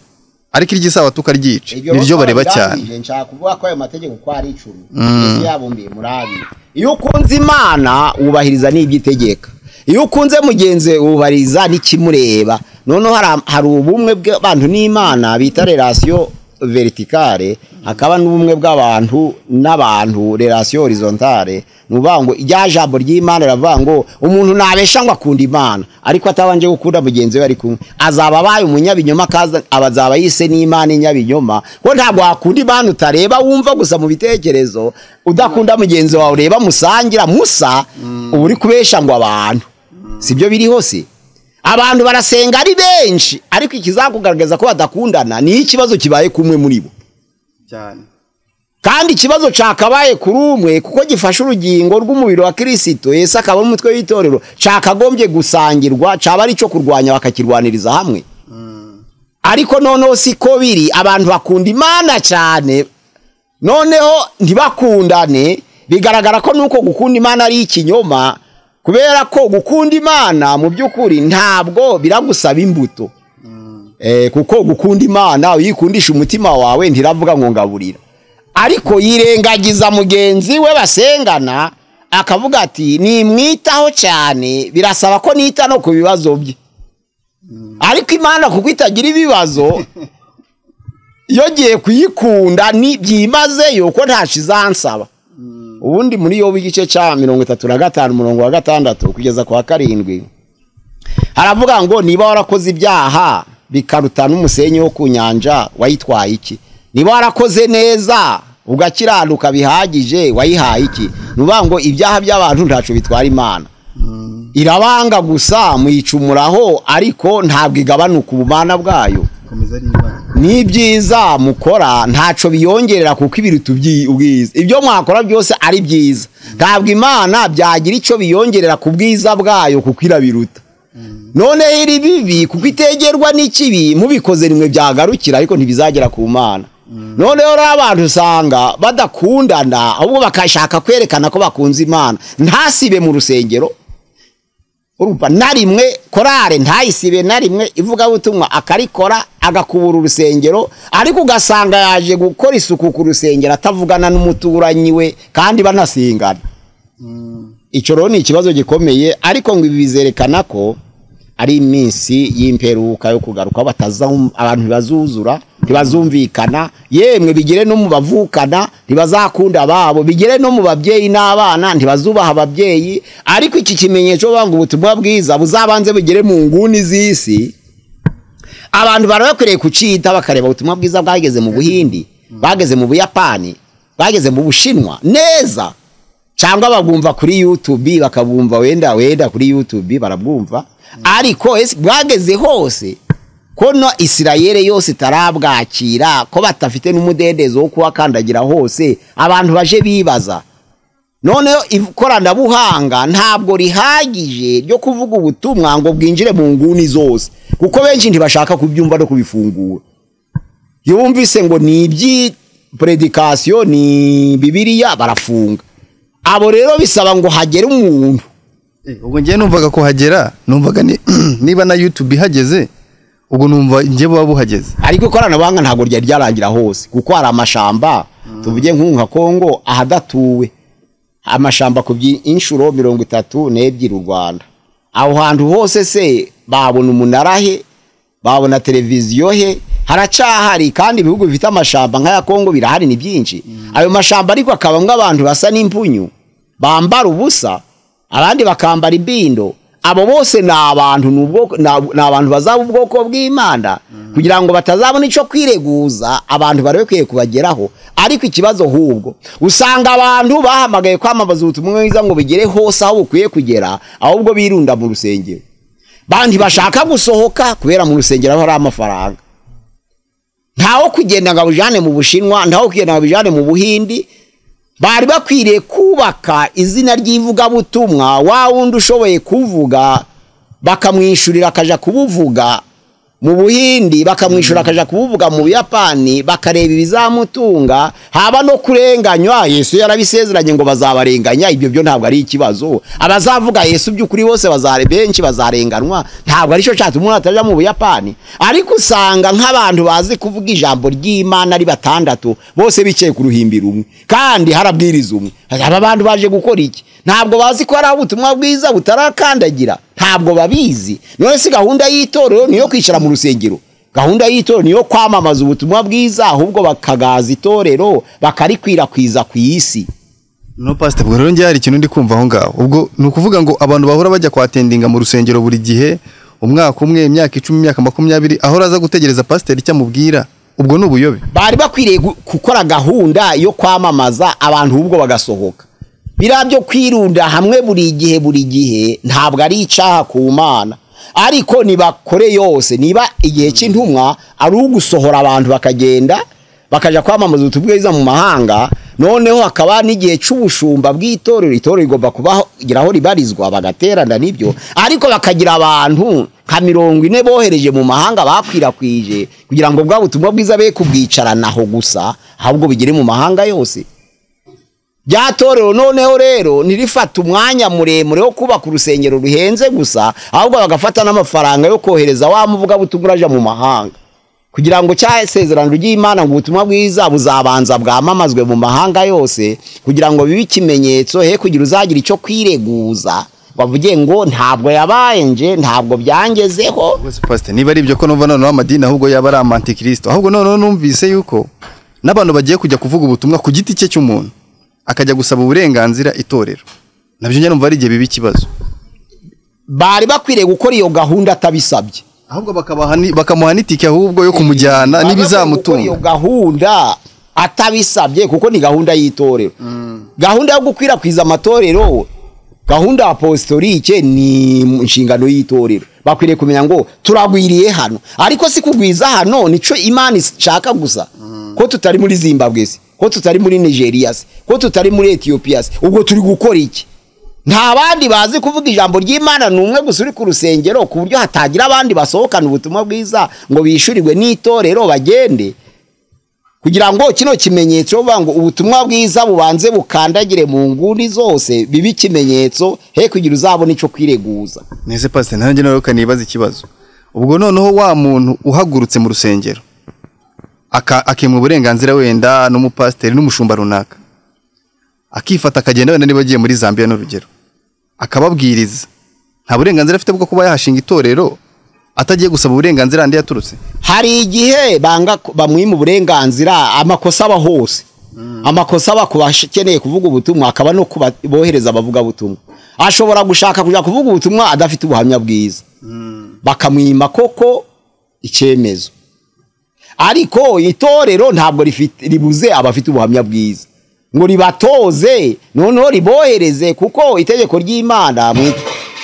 ariko iry'isabato ukaryica, niryo bareba cyane. Nshaka kuvuga ko ayo mategeko uko ari 10 Yesu yabumbiye muri abiri. Iyo ukunze Imana wubahiriza n'ibyitegeka, iyo ukunze mugenzi wubahiriza n'ikimureba. Noneho hari ubumwe bw'abantu n'Imana bita relation verticale, hakaba n'ubumwe bw'abantu n'abantu relation horizontale. Nuvuga ngo irya jambo ry'Imana riravuga ngo umuntu nabesha ngo akunda Imana ariko atabanje gukunda mugenzi we ari kumwe, azaba abaye umunyabinyoma, kaza abazaba yise n'Imana inyabinyoma. Ko ntabwo wakunda Imana utareba wumva gusa mu bitekerezo, udakunda mugenzi wawe ureba musangira musa, uba uri kubesha ngo abantu. Sibyo biri hose. Abantu barasenga ari benshi, ariko ikizakugaragaza ko badakundana ni ikibazo kibaye kumwe muri bo cyane. Kandi ikibazo cakabaye kuri umwe kuko gifasha urugingo rw'umubiri wa Kristo, Yesu akaba umutwe w'itorero, cakagombye gusangirwa, caba ari cyo kurwanya bakakirwaniriza hamwe. Ariko noneho siko biri, abantu bakunda Imana cyane noneho ntibakundane. Bigaragara ko nuko gukunda Imana ari ikinyoma, kubera ko gukunda Imana mu by'ukuri ntabwo biragusaba imbuto. Kuko gukunda Imana uyikundisha umutima wawe ntiravuga ngo ngaburira, ariko yirengagiza mugenzi we basengana akavuga ati nimwitaho cyane, birasaba ko nita no ku bibazo bye. Ariko Imana kuko itagira ibibazo, iyo giye kuyikunda ni byimazeyo ko ntashizansaba. Ubundi muri Yobu igice ca 35 umurongo wa 6 kugeza kwa 7 haravuga ngo niba warakoze ibyaha bikaruta n'umusenyi wo ku nyanja wayitwaye iki? Niba warakoze neza ugakiranuka bihagije wayihaye iki? Nuvuga ngo ibyaha by'abantu ntaco bitwara Imana, irabanga gusa muyicumuraho, ariko ntabwo igabanuka ubumana bwayo. Ni byiza mukora ntaco biyongerera kuko ibiruta ubwiza. Ibyo mwakora byose ari byiza, ntabwo Imana byagira ico biyongerera ku bwiza bwayo kuko irabiruta. None iri bibi kuko itegerwa n'ikibi, mubikoze rimwe byagarukira ariko ntibizagera ku Mana. Noneho rero abantu usanga badakundana, ahubwo bakashaka kwerekana ko bakunze Imana. Ntasibe mu rusengero, urumva na rimwe korale ntayisibe na rimwe, ivugabutumwa akarikora agakubura urusengero, ariko ugasanga yaje gukora isuku ku rusengero atavugana n'umuturanyi we kandi banasengana. Icyo rero ni ikibazo gikomeye, ariko ngo ibi bizerekana ko ari iminsi y'imperuka yo kugaruka, abantu ntibazuzura, ntibazumvikana, yemwe bigere no mu bavukana ntibazakunda ababo, bigere no mu babyeyi n'abana ntibazubaha ababyeyi. Ariko iki kimenyetso banga ubutumwa bwiza buzabanze bugere mu nguni z'isi, abantu barabakwiriye kucita bakareba ubutumwa bwiza bwageze mu Buhindi, bwageze mu Buyapani, bwageze mu Bushinwa neza, cyangwa bagumva kuri YouTube, bakabumva wenda kuri YouTube barabwumva, ariko bwageze hose. Ko no Isirayeli yose itarabwakira, ko batafite n'umudendezo wo kubakandagira hose, abantu baje bibaza. Noneho ikoranabuhanga ntabwo rihagije ryo kuvuga ubutumwa ngo bwinjire mu nguni zose, kuko benshi ntibashaka kubyumva no kubifungura. Yumvise ngo ni ibyi predication ni Bibiliya barafunga. Abo rero bisaba ngo hagere umuntu. Ubwo ngiye numvaga ko hagera, numvaga niba na YouTube ihageze, ubwo numva ngiye buba buhageze. Ariko ikoranabuhanga ntabwo ryari ryarangira hose, kuko hari amashamba Tuvuge nka Kongo ahadatuwe amashamba ku inshuro 32 u Rwanda. Aho hantu hose se babona umunara he, babona televiziyo he? Haracahari. Kandi ibihugu bifite amashamba nk'aya Kongo birahari ni byinshi. Ayo mashamba ariko akabamwe abantu basa n'impunyu, bambara ubusa, abandi bakambara ibindo. Abo bose ni abantu, ni abantu bazaba ubwoko bw'Imana, kugira ngo batazabona ico kwireguza. Abantu bari bakwiye kubageraho. Ariko ikibazo hubwo usanga abantu bahamagaye kwamamaza ubutumwa bwiza ngo bigere hose aho bukwiye kugera, ahubwo birunda mu rusengero. Bandi bashaka gusohoka kubera mu rusengero aho hari amafaranga. Ntawo kugenda ngo abujane mu Bushinwa, ntawo kugenda ngo abujane mu Buhindi. Bari bakwiriye kubaka izina ry'ivugabutumwa, wa wundi ushoboye kuvuga bakamwishurira akaja kubuvuga mu Buhindi, bakamwishura akaja kubuvuga mu Buyapani, bakareba ibizamutunga. Haba no kurenganywa, Yesu yarabisezeranye ngo bazabarenganya. Ibyo byo ntabwo ari ikibazo. Abazavuga Yesu by'ukuri bose bazare benshi bazarenganwa, ntabwo ari cyo cyatuma umuntu ataja mu Buyapani. Ariko usanga nk'abantu bazi kuvuga ijambo ry'Imana ari batandatu, bose bicaye ku ruhimbi rumwe, kandi harabwiriza umwe. Aba bantu baje gukora iki? Ntabwo bazi ko ari ubutumwa bwiza butarakandagira, ntabwo babizi. None si gahunda y'itorero niyo kwicara mu rusengero, gahunda y'itorero niyo kwamamaza ubutumwa bwiza, ahubwo bakagaza itorero bakarikwirakwiza ku isi. No pastor, ubwo rero njye hari ikintu ndi kumva aho ngaho. Ubwo ni ukuvuga ngo abantu bahora bajya kwatendinga mu rusengero buri gihe, umwaka umwe, imyaka 10, imyaka 20, aho raza gutegereza pastor icyo amubwira, ubwo ni ubuyobe. Bari bakwiriye gukora gahunda yo kwamamaza abantu, ubwo bagasohoka. Biriya byo kwirunda hamwe buri gihe buri gihe ntabwo ari icaha ku Mana, ariko nibakore yose. Niba igihe cy'intumwa ari ugusohora abantu bakagenda bakaja kwamamaza ubutumwa bwiza mu mahanga, noneho hakaba n'igihe cy'ubushumba bw'itorero, itorero rigomba kubagira aho ribarizwa bagaterana nibyo, ariko bakagira abantu nka 40 bohereje mu mahanga bakwirakwije, kugira ngo bwa butumwa bwiza be kubwicaranaho gusa, ahubwo bigere mu mahanga yose. Rya torero noneho rero ntirifata umwanya muremure wo kubaka urusengero ruhenze gusa, ahubwo bagafata n'amafaranga yo kohereza wa muvugabutumwa aja mu mahanga, kugira ngo cya isezerano ry'Imana ngo ubutumwa bwiza buzabanza bwamamazwe mu mahanga yose, kugira ngo bibe ikimenyetso, he kugira uzagira icyo kwireguza bavuge ngo ntabwo yabaye nje, ntabwo byangezeho. Pastor, niba ari ibyo ko numva noneho amadini ahubwo yaba ari amantikristo, ahubwo noneho numvise yuko n'abantu bagiye kujya kuvuga ubutumwa ku giti cye cy'umuntu akajya gusaba uburenganzira itorero, nabyo njye numva ari igihe biba ikibazo. Bari bakwiriye gukora iyo gahunda atabisabye, ahubwo bakamuha n'itike ahubwo yo kumujyana n'ibizamutunga. Iyo gahunda atabisabye, kuko ni gahunda y'itorero. Gahunda yo gukwirakwiza amatorero, gahunda apostolike ni inshingano y'itorero. Bakwiriye kumenya ngo turagwiriye hano, ariko si kugwiza hano nico Imana ishaka gusa. Ko tutari muri Zimbabwe se, ko tutari muri Nigeria se, ko tutari muri Ethiopia se, ubwo turi gukora iki? Nta bandi bazi kuvuga ijambo ry'Imana, ni umwe gusa uri ku rusengero, ku buryo hatagira abandi basohokana ubutumwa bwiza ngo bishyurirwe n'itorero bagende, kugira ngo kino kimenyetso ngo ubutumwa bwiza bubanze bukandagire mu nguni zose, bibe ikimenyetso, he kugira uzabona ico kwireguza. Nese pastor, nanjye nawe kanibaza ikibazo. Ubwo noneho wa muntu uhagurutse mu rusengero akimwa uburenganzira wenda n'umupasiteri n'umushumba runaka, akifata akagenda wenda niba agiye muri Zambia n'urugero, akababwiriza, nta burenganzira afite bwo kuba yahashinga itorero atagiye gusaba uburenganzira andi yaturutse. Hari igihe banga bamwima uburenganzira, amakosa aba hose. Amakosa aba kubakeneye kuvuga ubutumwa, akaba no kubohereza abavuga ubutumwa. Ashobora gushaka kuja kuvuga ubutumwa adafite ubuhamya bwiza, bakamwima koko icyemezo. Ariko itorero ntabwo ribuze abafite ubuhamya bwiza ngo ribatoze, noneho ribohereze, kuko itegeko ry'Imana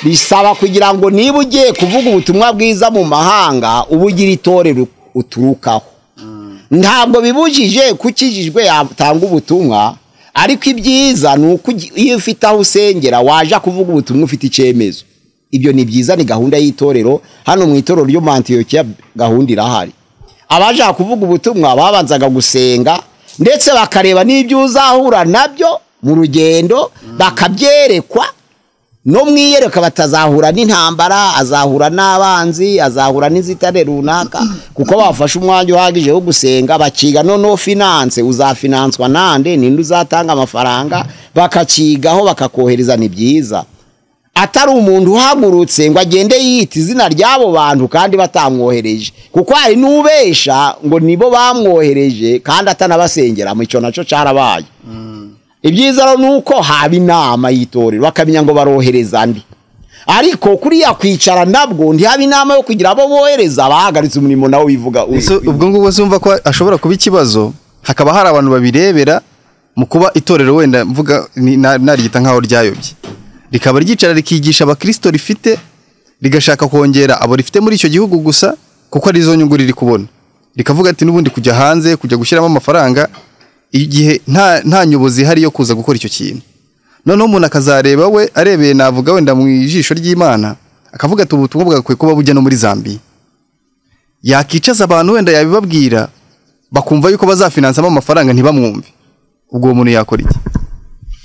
risaba kugira ngo niba ugiye kuvuga ubutumwa bwiza mu mahanga ubugira itorero uturukaho. Ntabwo bibujije kukijijwe yatanga ubutumwa, ariko ibyiza ni uko iyo ufite aho usengera waja kuvuga ubutumwa ufite icyemezo. Ibyo ni byiza, ni gahunda y'itorero. Hano mu itorero ryo mu Antiyokiya gahunda irahari. Abaje kuvuga ubutumwa babanzaga gusenga, ndetse bakareba n'ibyo uzahura nabyo mu rugendo, bakabyerekwa. No mwiyereka batazahura n'intambara, azahura n'abanzi, azahura n'inzitane runaka, kuko bafashe umwanya uhagije wo gusenga, bakiga noneho finance, uzafinanswa nande, ninde uzatanga amafaranga, bakakigaho bakakohereza. Ni byiza atari umuntu uhagurutse ngo agende yita izina ry'abo bantu kandi batamwohereje, kuko hari n'ubesha ngo nibo bamwohereje kandi atanabasengera. Mu icyo nacyo cyarabaye. Ibyiza rero ni uko haba inama y'itorero, bakamenya ngo barohereza andi. Ariko kuriya kwicara nabwo ntihaba inama yo kugira abo bohereza, bahagaritse umurimo nawo wivuga. Ese ubwo ngubwo zumva ko ashobora kuba ikibazo, hakaba hari abantu babirebera mu kuba itorero wenda mvuga naryita nkaho ryayobye, rikaba ryicara rikigisha abakristo rifite, rigashaka kongera abo rifite muri icyo gihugu gusa kuko ari zo nyungu riri kubona, rikavuga ati n'ubundi kujya hanze kujya gushyiramo amafaranga igihe nta nyobozi ihari yo kuza gukora icyo kintu. Noneho umuntu akazareba we arebeye, navuga wenda mu ijisho ry'Imana, akavuga ati ubutumwa bwakwiye kuba bujya no muri Zambia. Yakicaza abantu wenda yabibabwira bakumva yuko bazafinansamo amafaranga ntibamwumve. Ubwo uwo muntu yakora iki?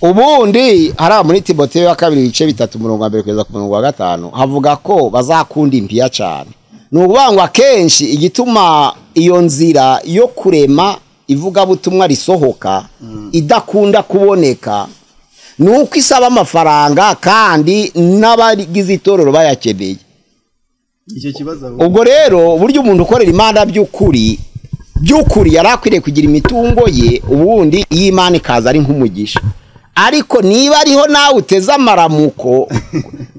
Ubundi hariya muri Timoteyo wa kabiri ibice 3 umurongo wa 1 kugeza ku murongo wa 5 havuga ko bazakunda impiya cyane. Ni ukuvuga ngo akenshi igituma iyo nzira yo kurema ivugabutumwa risohoka idakunda kuboneka ni uko isaba amafaranga kandi n'abagize itorero bayakeneye. Icyo kibazo Ubwo rero buryo umuntu ukorera Imana by'ukuri by'ukuri yari akwiriye kugira imitungo ye, ubundi iyi Imana ikaza ari nk'umugisha. Ariko niba ariho nawe uteze amaramuko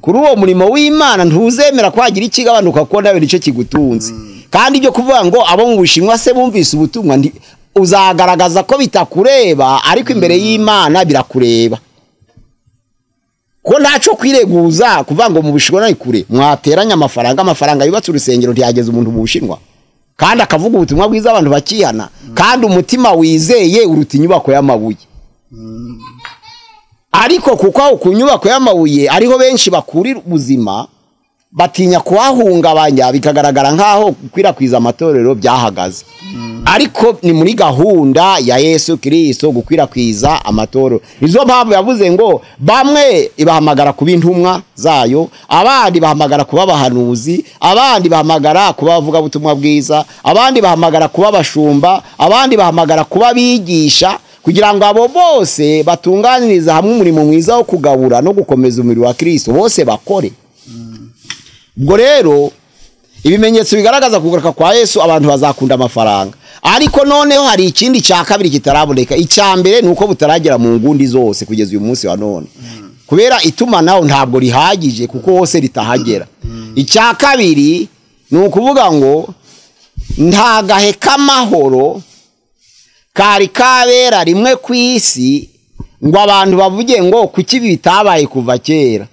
kuri uwo murimo w'Imana, ntuzemera ko hagira ikigabanuka kuko nawe nicyo kigutunze. Kandi ibyo kuvuga ngo abo mu Bushinwa se bumvise ubutumwa, uzagaragaza ko bitakureba, ariko imbere y'Imana birakureba. Ko ntacyo kwireguza kuvuga ngo mu Bushinwa nari kure, mwateranya amafaranga, amafaranga yubatse urusengero ntiyageza umuntu mu Bushinwa, kandi akavuga ubutumwa bwiza abantu bakihana, kandi umutima wizeye uruta inyubako y'amabuye. Ariko kuko aho ku nyubako y'amabuye ariho benshi bakurira ubuzima, batinya kuhahungabanya, bikagaragara nkaho gukwirakwiza amatorero byahagaze. Ariko ni muri gahunda ya Yesu Kristo gukwirakwiza amatorero. Nizo mpamvu yavuze ngo bamwe ibahamagara kuba intumwa zayo, abandi bahamagara kuba abahanuzi, abandi bahamagara kuba abavugabutumwa bwiza, abandi bahamagara kuba abashumba, abandi bahamagara kuba abigisha, kugira ngo abo bose batunganiriza hamwe umurimo mwiza wo kugabura no gukomeza umubiri wa Kristo, bose bakore. Ubwo rero ibimenyetso bigaragaza kugaruka kwa Yesu, abantu bazakunda amafaranga. Ariko noneho hari ikindi cya kabiri kitaraboneka. Icya mbere ni uko butaragera mu ngundi zose kugeza uyu munsi wa none, kubera itumanaho ntabwo rihagije kuko hose ritahagera. Icya kabiri ni ukuvuga ngo nta gahe k'amahoro kari kabera rimwe ku isi ngo abantu bavuge ngo kuki bitabaye kuva kera.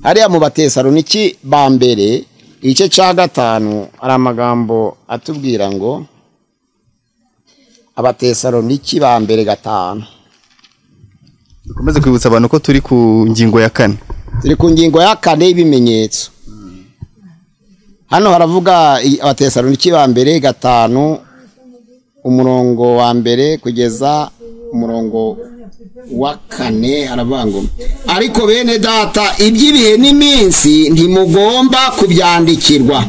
Hariya mu Batesaloniki ba mbere igice cya 5 hari amagambo atubwira ngo Abatesaloniki ba mbere 5. Dukomeze kwibutsa abantu ko turi ku ngingo ya 4. Turi ku ngingo ya 4 y'ibimenyetso. Hano haravuga Abatesaloniki ba mbere 5 umurongo wa 1 kugeza umurongo wa 4, haravuga ngo ariko bene data iby'ibihe n'iminsi ntimugomba kubyandikirwa,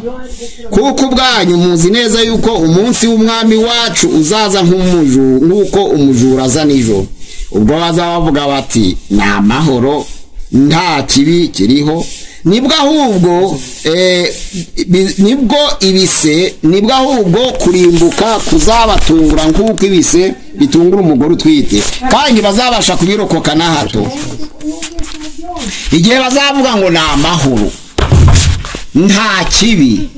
kuko ubwanyu muzi neza yuko umunsi w'umwami wacu uzaza nk'uko umujura aza nijoro. Ubwo bazaba bavuga bati ni amahoro nta kibi kiriho, nibwo ahubwo nibwo ibise, nibwo ahubwo kurimbuka kuzabatungura nk'uko ibise bitungura umugore utwite, kandi bazabasha kubirokoka na hato. Igihe bazavuga ngo ni amahoro nta kibi,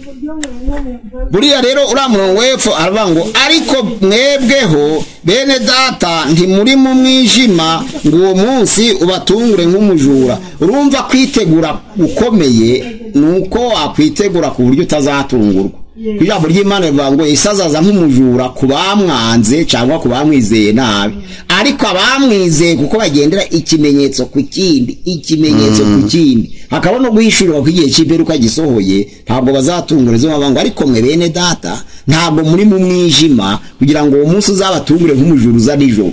buriya rero uriya murongo w'epfo aravuga ngo ariko mwebweho bene data ntimuri mu mwijima ngo uwo munsi ubatungure nk'umujura. Urumva kwitegura gukomeye ni uko wakwitegura ku buryo utazatungurwa. Ijambo ry'Imana rivuga ngo Yesu azaza nk'umujura ku bamwanze cyangwa ku bamwizeye nabi, ariko abamwizeye kuko bagendera ikimenyetso ku kindi, ikimenyetso ku kindi, hakaba no guhishurirwa ko igihe cy'imperuka gisohoye, ntabwo bazatungura. Izo mpamvu ngo ariko mwe bene data ntabwo muri mu mwijima kugira ngo uwo munsi uzabatungure nk'umujura uza nijoro.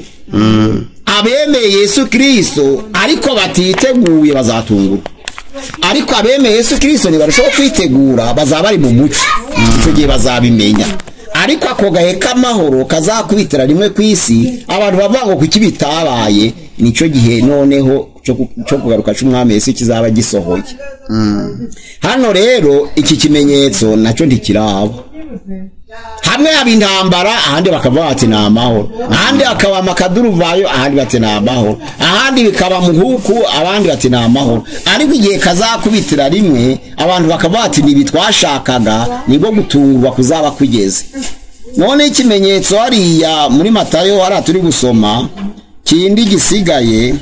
Abemeye Yesu Kristo ariko batiteguye bazatungurwa, ariko abemeye Yesu Kristo ntibarushaho kwitegura, bazaba bari mu mucyo, icyo gihe bazabimenya. Ariko ako gahe k'amahoro kazakubitira rimwe ku isi, abantu bavuga ngo kuki bitabaye, nicyo gihe noneho cyo kugaruka cy'umwami Yesu kizaba gisohoye. Hano rero iki kimenyetso nacyo ntikiraba. Hamwe haba intambara, ahandi bakavuga bati ni amahoro, ahandi hakaba amakaduruvayo, ahandi bati ni amahoro, ahandi bikaba muhuku, abandi bati ni amahoro. Ariko igihe kazakubitira rimwe abantu bakavuga bati ni ibi twashakaga, nibwo gutungurwa kuzaba kugeze. None ikimenyetso hariya muri Matayo hariya turi gusoma kindi gisigaye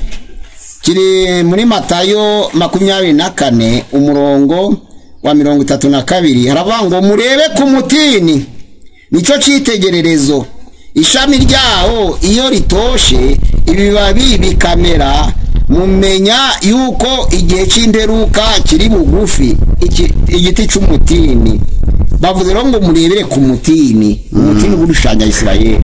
kiri muri Matayo 24 umurongo wa 32, haravuga ngo murebe ku mutini, nicyo cyitegererezo, ishami ryawo iyo ritoshe ibibabi bikamera, mumenya yuko igihe cy'imperuka kiri bugufi. Igiti cy'umutini bavuze rero ngo murebere ku mutini, umutini w'urushanya Isirayeli.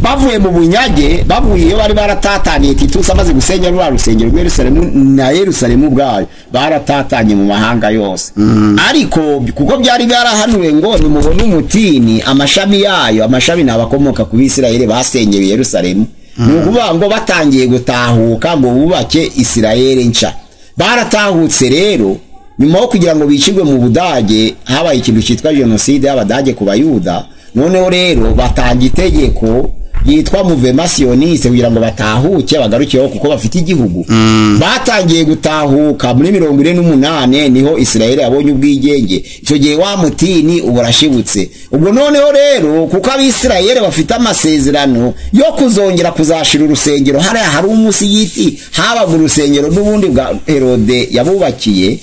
Bavuye mu bunyage, bavuye iyo bari baratataniye, Titus amaze gusenya rwa rusengero rwa Yerusalemu na Yerusalemu ubwayo, baratatanye mu mahanga yose. Ariko kuko byari byarahanuwe ngo nimubone umutini, amashami yayo, amashami ni abakomoka ku Bisirayeli basenyeye Yerusalemu, ni ukuvuga ngo batangiye gutahuka ngo bubake Isirayeli nshya. Baratahutse rero nyuma yo kugira ngo bicirwe mu Budage, habaye ikintu cyitwa jenoside y'Abadage ku Bayuda. Noneho rero batanga itegeko yitwa mouvement sioniste kugira ngo batahuke bagarukeho kuko bafite igihugu. Batangiye gutahuka muri 48, niho Israel yabonye ubwigenge. Icyo gihe wa mutini uburashibutse. Ubwo noneho rero kuko abisirayeli bafite amasezerano yo kuzongera kuzashira urusengero, hariya hari umusigiti, habaga urusengero n'ubundi bwa Herode yabubakiye,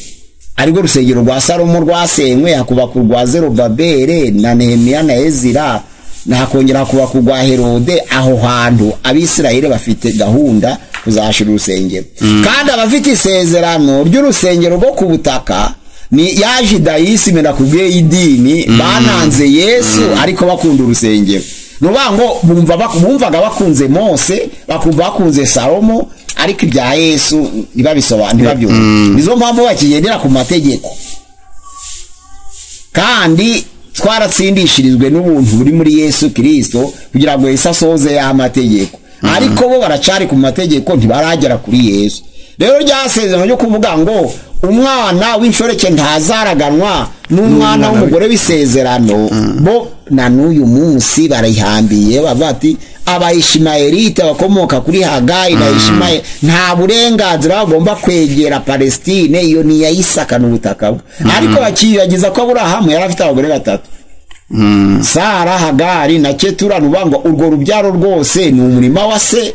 ariko urusengero rwa Salomo rwasenywe, hakubaka urwa Zerubabeli na Nehemiya na Ezira, nakongera kubaka urwa Herode. Aho hantu abisirayeli bafite gahunda kuzashira urusengero. Kandi abafite isezerano ry'urusengero rwo ku butaka ni ya Judaisme nakubwiye y'idini, bananze Yesu ariko bakunda urusengero. Nuvuga ngo bumvaga bakunze Mose, bakumva bakunze Salomo, ariko ibya Yesu ntibabisobanura, ntibabyumva. Nizo mpamvu bakigendera ku mategeko. Kandi twaratsindishirijwe n'ubuntu buri muri Yesu Kristo kugira ngo Yesu asohoze ya mategeko. Ariko bo baracari ku mategeko, ntibaragera kuri Yesu. Rero ryasezerano ryo kuvuga ngo umwana w'inshoreke ntazaraganwa n'umwana w'umugore w'isezerano, bo na n'uyu munsi barayihambiye, bavuga ati abayishimayelite bakomoka kuri Hagayi na Ishimayeli nta burenganzira bagomba kwegera Palestine, iyo ni iya Isaka n'ubutaka bwe. Ariko bakiyibagiza ko Aburahamu yari afite abagore batatu, Sara, Hagari na Ketura. Nuvuga ngo urwo rubyaro rwose ni umurima wa se,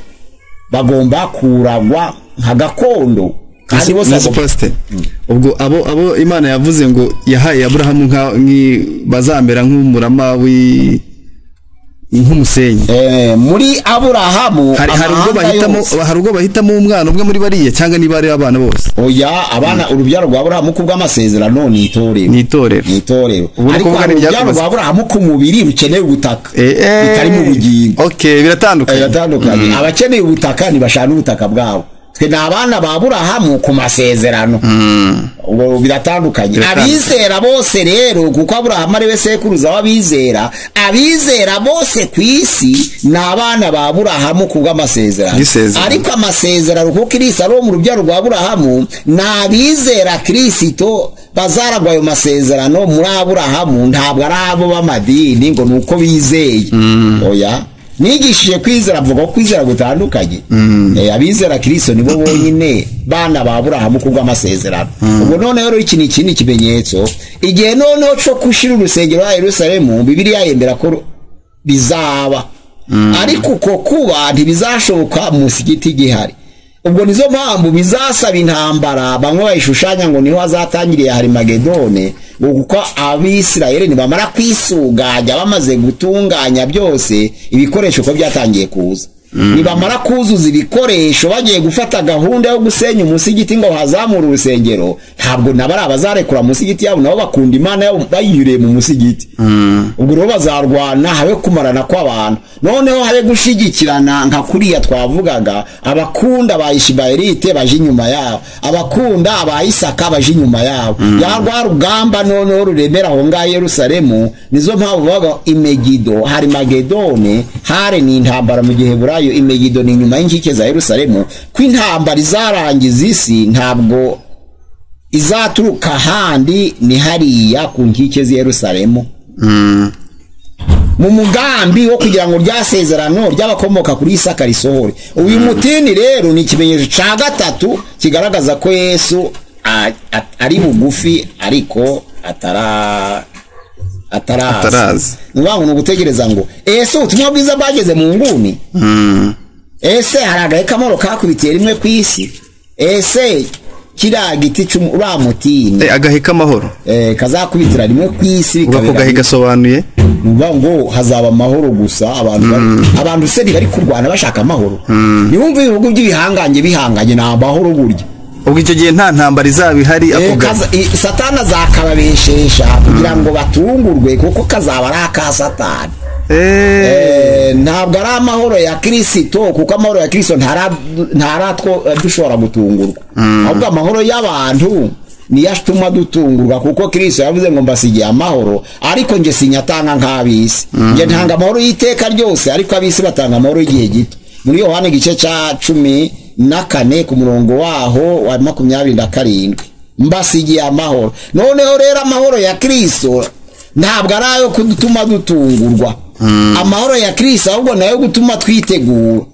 bagomba kuragwa nka gakondo. Kandi bose Pastor, ubwo abo Imana yavuze ngo yahaye Aburahamu bazamera nk'umurama nk'umusenyi. Muri Aburahamu hari ubwo bahitamo umwana umwe muri bariya, cyangwa niba ari abana bose? Oya, abana urubyaro rwa Aburahamu kubw'amasezerano ni itorero. Ni itorero. Ni itorero. Ariko urubyaro rwa Aburahamu ku mubiri rukeneye ubutaka, bitari mu bugingo. Okay, biratandukanye. Biratandukanye. Abakeneye ubutaka ntibashana ubutaka bwabo. Twe ni abana ba Aburahamu ku masezerano. Ubwo biratandukanye. Abizera bose rero, kuko Aburahamu ari we sekuruza w'abizera, abizera bose ku isi ni abana ba Aburahamu kubw'amasezerano. Ariko amasezerano kuko Kristo ari mu rubyaro rwa Aburahamu, ni abizera Kristo bazaragwa ayo masezerano muri Aburahamu, ntabwo ari abo b'amadini ngo nuko bizeye. Oya. Nigishije kwizera, mvuga ko kwizera gutandukanye. Abizera Kristo nibo bonyine bana ba Aburahamu kubw'amasezerano. Ubwo noneho rero iki ni ikindi kimenyetso, igihe noneho cyo kushira urusengero rwa Yerusalemu, Bibiliya yemera ko bizaba. Ariko uko kuba ntibizashoboka musigiti gihari. Ubwo nizo mpamvu bizasaba intambara, bamwe bayishushanya ngo niho hazatangiriye Harimagedone, ngo kuko abisirayeli nibamara kwisuganya bamaze gutunganya byose ibikoresho ko byatangiye kuza. Nibamara kuzuza ibikoresho bagiye gufata gahunda yo gusenya umusigiti ngo hazamure urusengero, ntabwo nabari abazarekura musigiti yabo, nabo bakunda Imana yabo bayiyuriye mu musigiti. Ubwo rero bazarwana, habe kumarana kw'abantu, noneho habe gushigikirana nka kuriya twavugaga, abakunda ba Ishibayelite baje inyuma yabo, abakunda aba Isaka baje inyuma yabo. Ya rwa rugamba noneho ruremera aho ngaho Yerusalemu. Nizo mpamvu bavuga Imegido, hari Magedone, hari ni intambara mu gihe burayo. Imegido ni inyuma y'inkike za Yerusalemu, ko intambara izarangiza isi ntabwo izaturuka ahandi, ni hariya ku nkike z'i Yerusalemu. Mu mugambi wo kugira ngo rya sezerano ry'abakomoka kuri Isaka risohore. Uyu mutini rero ni ikimenyetso cya gatatu kigaragaza ko Yesu ari bugufi ariko ataraza. Ni ugutegereza ngo ese ubutumwa bwiza bwageze mu nguni? Ese hari agahe kamoro kakubitiye rimwe ku isi? Ese kiriya giti uriya mutini agahe k'amahoro kazakubitira rimwe ku isi? Ako gahe gasobanuye nuvuga ngo hazaba amahoro gusa, abantu se ntibari kurwana bashaka amahoro. Niwumva ibihugu by'ibihangange bihanganye ni amahoro burya. Ubwo icyo gihe nta ntambara izaba ihari, ako gahe Satani azakababeshesha kugira ngo batungurwe, kuko kazaba ari aka Satani. Ntabwo ari amahoro ya Kristo, kuko amahoro ya Kristo ntaratwo dushobora gutungurwa, ahubwo amahoro y'abantu niyo atuma dutungurwa, kuko Kristo yavuze ngo mbasigiye amahoro, ariko nge sinyatanga nk'ab'isi, nge ntanga amahoro y'iteka ryose, ariko ab'isi batanga amahoro y'igihe gito. Muri Yohana igice cya 14 ku murongo waho wa 27, mbasigiye amahoro. Noneho rero amahoro ya Kristo ntabwo ari ayo kudutuma dutungurwa, amahoro ya Kristo ahubwo nayo gutuma twitegura.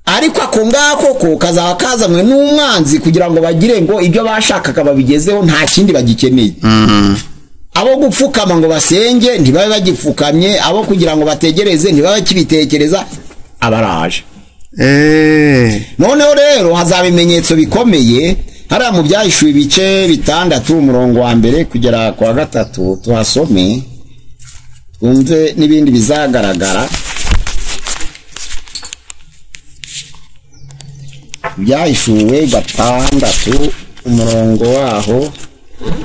Ariko ako ngako ko kazaba kazanywe n'umwanzi kugira ngo bagire ngo ibyo bashakaga babigezeho, nta kindi bagikeneye. Abo gupfukama ngo basenge ntibabe bagipfukamye, abo kugira ngo bategereze ntibabe bakibitekereza, abaraje. Noneho rero hazaba ibimenyetso bikomeye. Hariya mu Byahishuwe ibice 6 umurongo wa 1 kugera kwa 3 tuhasome twumve n'ibindi bizagaragara. Byahishuwe 6 umurongo waho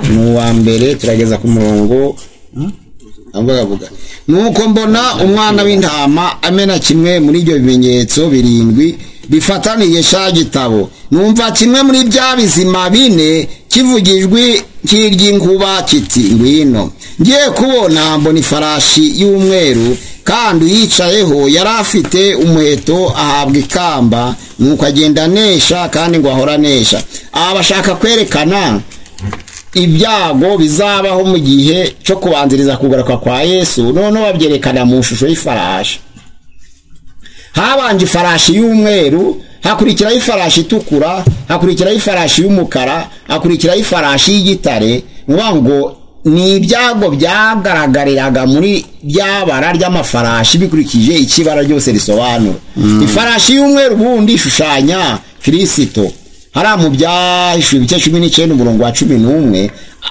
ni uwa 1 turageza ku murongo avuga. Nuko mbona umwana w'intama amena kimwe muri ibyo bimenyetso 7 bifataniye sha gitabo, numva kimwe muri bya bizima 4 kivugijwe cy'iry'inkuba kiti ngwino. Ngiye kubona mbona ifarashi y'umweru, kandi uyicayeho yari afite umuheto, ahabwa ikamba, nuko agenda anesha kandi ngo ahora anesha. Aba bashaka kwerekana ibyago bizabaho mu gihe cyo kubanziriza kugaruka kwa Yesu, noneho babyerekana mu shusho y'ifarashi. Habanje ifarashi y'umweru, hakurikiraho ifarashi itukura, hakurikiraho ifarashi y'umukara, hakurikiraho ifarashi y'igitare. Ngo ni ibyago byagaragariraga muri byabara ry'amafarashi bikurikije ikibara ryose risobanura. Ifarashi y'umweru ubundi ishushanya Kristo. Hariya mu Byahishuwe ibice 19 umurongo wa 11,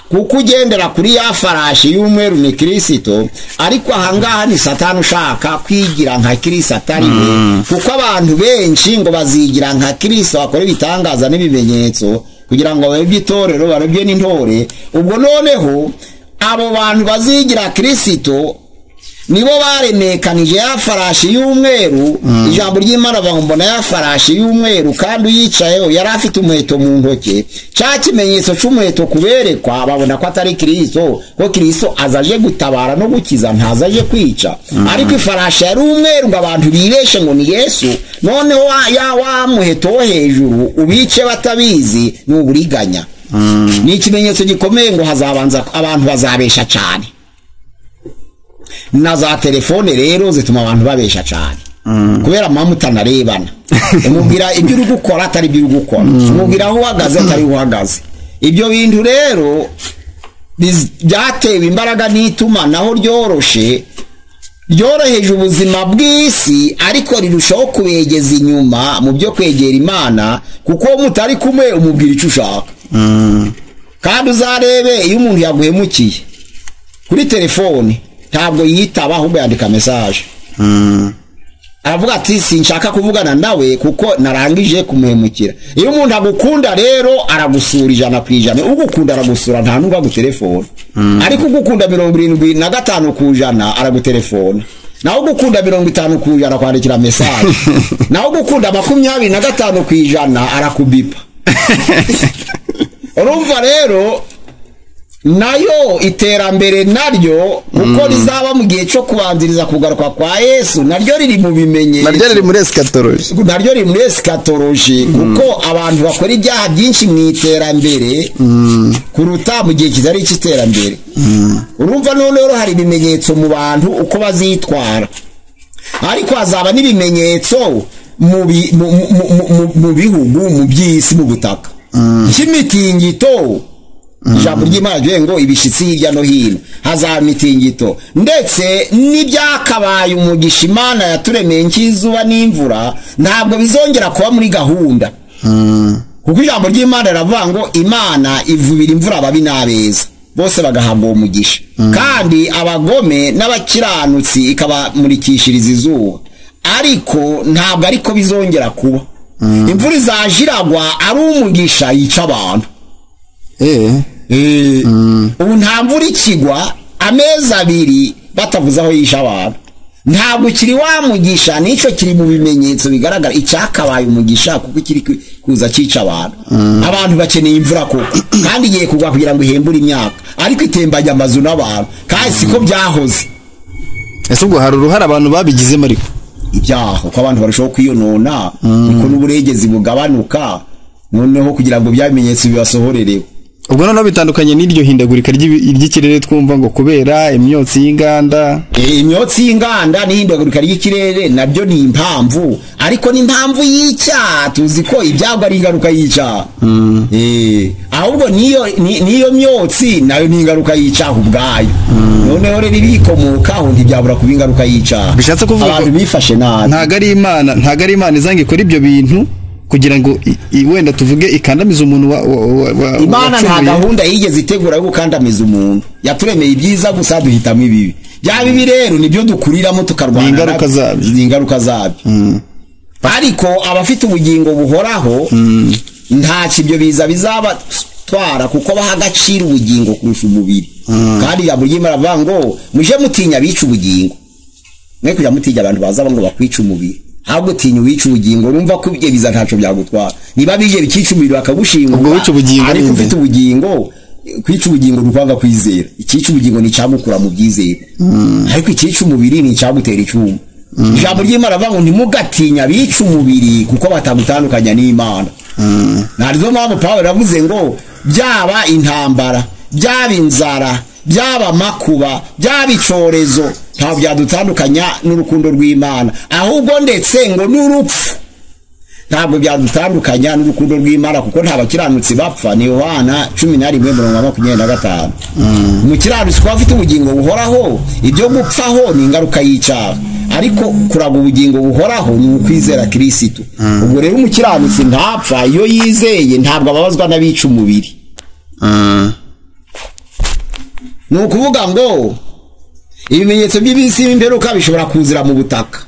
kuko ugendera kuri ya farashi y'umweru ni Kristo, ariko ahangaha ni Satani ushaka kwigira nka Kristo atari we, kuko abantu benshi ngo bazigira nka Kristo bakora ibitangaza n'ibimenyetso kugira ngo bayobye itorero, barobye n'intore. Ubwo noneho abo bantu bazigira Kristo nibo baremekanije ya farashi y'umweru. Ijambo ry'Imana bambona ya farashi y'umweru kandi uyicayeho yari afite umuheto mu ntoke, cya kimenyetso cy'umuheto kuberekwa babona ko atari Kristo, ko Kristo azaje gutabara no gukiza, ntazaje kwica. Ariko ifarashi yari umweru ngo abantu bibeshe ngo ni Yesu, noneho ya wa muheto wo hejuru ubice batabizi ni uburiganya. Ni ikimenyetso gikomeye ngo hazabanza abantu bazabesha cyane. Na za telefone rero zituma abantu babesha cyane, kubera mama mutanarebana, umubwira ibyo uri gukora atari ibyo uri gukora, umubwira aho uhagaze atari uhagaze. Ibyo bintu rero byatewe imbaraga n'itumanaho ryoroshe, ryoroheje ubuzima bw'isi, ariko rirushaho kubegeza inyuma mu byo kwegera Imana, kuko mutari kumwe umubwira icyo ushaka. Kandi uzarebe iyo umuntu yaguhemukiye kuri telefone ntabwo yitaba, ahubwo yandika message. Aravuga ati sinshaka kuvugana nawe kuko narangije kumuhemukira. Iyo umuntu agukunda rero aragusura 100%. Ugukunda aragusura, nta nubwo agutelefona. Ariko ugukunda 75% aragutelefona. Naho ugukunda 50% kwandikira message. Naho ugukunda 25% arakubipa. Urumva rero nayo iterambere naryo kuko rizaba mu gihe cyo kubanziriza kugaruka kwa Yesu, naryo riri mu bimenyetso, naryo riri muri eschatology, naryo riri muri eschatology, kuko abantu bakora ibyaha byinshi mu iterambere kuruta mu gihe kitari cy'iterambere. Urumva none rero hari ibimenyetso mu bantu uko bazitwara, ariko hazaba n'ibimenyetso mu bihugu, mu by'isi, mu butaka cy'imitingito. Ijambo ry'Imana rivuga ngo ibishitsi hirya no hino, hazaba imitingito, ndetse n'ibyakabaye umugisha Imana yaturemeye nk'izuba n'imvura ntabwo bizongera kuba muri gahunda. Kuko ijambo ry'Imana riravuga ngo Imana ivubira imvura ababi n'abeza bose bagahabwa uwo mugisha, kandi abagome n'abakiranutsi ikabamurikishiriza izuba. Ariko ntabwo ariko bizongera kuba. Imvura izajiragwa ari umugisha yica abantu. Ubu nta mvura ikigwa amezi 2 batavuze aho yisha abantu. Ntabwo kiri wa mugisha, nicyo kiri mu bimenyetso bigaragara icyakabaye umugisha, kuko kiri kuza cica abantu. Abantu bakeneye imvura koko, kandi igiye kugwa kugira ngo ihembure imyaka, ariko itembanya amazu n'abantu, kandi siko byahoze. Ese ubwo hari uruhare abantu babigizemo? Ariko ibyaho ko abantu barushaho kwiyonona, niko n'uburegezi bugabanuka, noneho kugira ngo byamenyetso bibasohorereho. Ubwo noneho bitandukanye n'iryo hindagurika ry'ikirere twumva ngo kubera imyotsi y'inganda. Imyotsi y'inganda n'ihindagurika ry'ikirere nabyo ni impamvu, ariko ni impamvu y'icyaha. Tuzi ko ibyago ari ingaruka y'icyaha. Ahubwo niyo myotsi nayo ni ingaruka y'icyaha ubwayo. Noneho rero ibikomokaho ntibyabura kuba ingaruka y'icyaha. Bishatse kuvuga abantu bifashe nabi. Ntago ari Imana izanga ikora ibyo bintu kugira ngo wenda tuvuge ikandamiza umuntu wa Imana nta gahunda yigeze itegura yo gukandamiza umuntu. Yaturemeye ibyiza gusa duhitamo ibibi. Bya bibi rero nibyo dukuriramo tukarwana ingaruka zabyo. Ni ingaruka zabyo. Ariko abafite ubugingo buhoraho nta kibyo biza bizabatwara, kuko baha agaciro ubugingo kurusha umubiri. Kandi ijambo ry'Imana rivuga ngo muje mutinya bica ubugingo, mwe kuja mutinya abantu baza ngo bakwica umubiri. Ahubwo tinya uwica ubugingo, urumva ko ibyo biza ntaco byagutwara. Niba bije bikica umubiri bakagushinga, ubwo wica ubugingo, ariko ufite ubugingo, kwica ubugingo ni kwizera. Ikica ubugingo ni cyagukura mu byizera, ariko ikica umubiri ni cyagutera icyuma. Ijambo ry'Imana rivuga ngo ntimugatinya bica umubiri kuko batagutandukanya n'Imana. Narizo mpamvu Pawulo yavuze ngo byaba intambara, byaba inzara, byaba amakuba, byaba icyorezo, ntabwo byadutandukanya n'urukundo rw'Imana. Ahubwo ndetse ngo n'urupfu ntabwo byadutandukanya n'urukundo rw'Imana, kuko nta bakiranutsi bapfa. Ni Yohana 11:25. Umukiranutsi kuba afite ubugingo buhoraho, ibyo gupfaho ni ingaruka y'icyaha, ariko kuraga ubugingo buhoraho ni ukwizera Kristo. Ubwo rero umukiranutsi ntapfa iyo yizeye, ntabwo ababazwa n'abica umubiri. Ni ukuvuga ngo ibimenyetso by'ibisi y'imperuka bishobora kuzira mu butaka,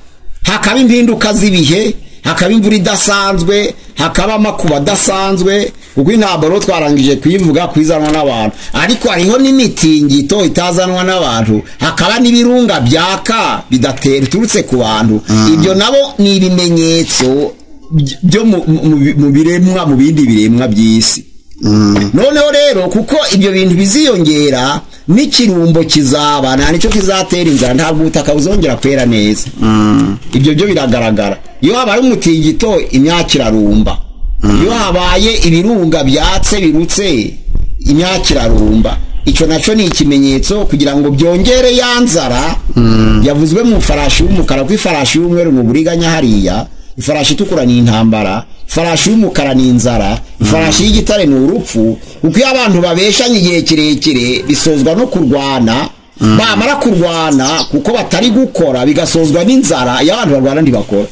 hakaba impinduka z'ibihe, hakaba imvura idasanzwe, hakaba amakuba adasanzwe, kuko intambara twarangije kuyivuga kwizanwa n'abantu, ariko hariho n'imitingito itazanwa n'abantu, hakaba n'ibirunga byaka bidatera biturutse ku bantu. Ibyo nabo ni ibimenyetso byo mu biremwa, mu bindi biremwa by'isi. Noneho rero kuko ibyo bintu biziyongera, n'ikirumbo kizaba, nta nicyo kizatera inzara, ntabwo ubutaka buzongera kwera neza. Ibyo byo biragaragara. Iyo habaye umutingito imyaka irarumba. Iyo habaye ibirunga byatse birutse imyaka irarumba. Icyo nacyo ni ikimenyetso kugira ngo byongere ya nzara yavuzwe mu farashi y'umukara, kuko ifarashi y'umweru ni uburiganya hariya, ifarashi itukura ni intambara, ifarashi y'umukara ni inzara, ifarashi y'igitare ni urupfu. Kuko iyo abantu babeshanye igihe kirekire bisozwa no kurwana, bamara kurwana kuko batari gukora bigasozwa n'inzara. Iyo abantu barwana ntibakora.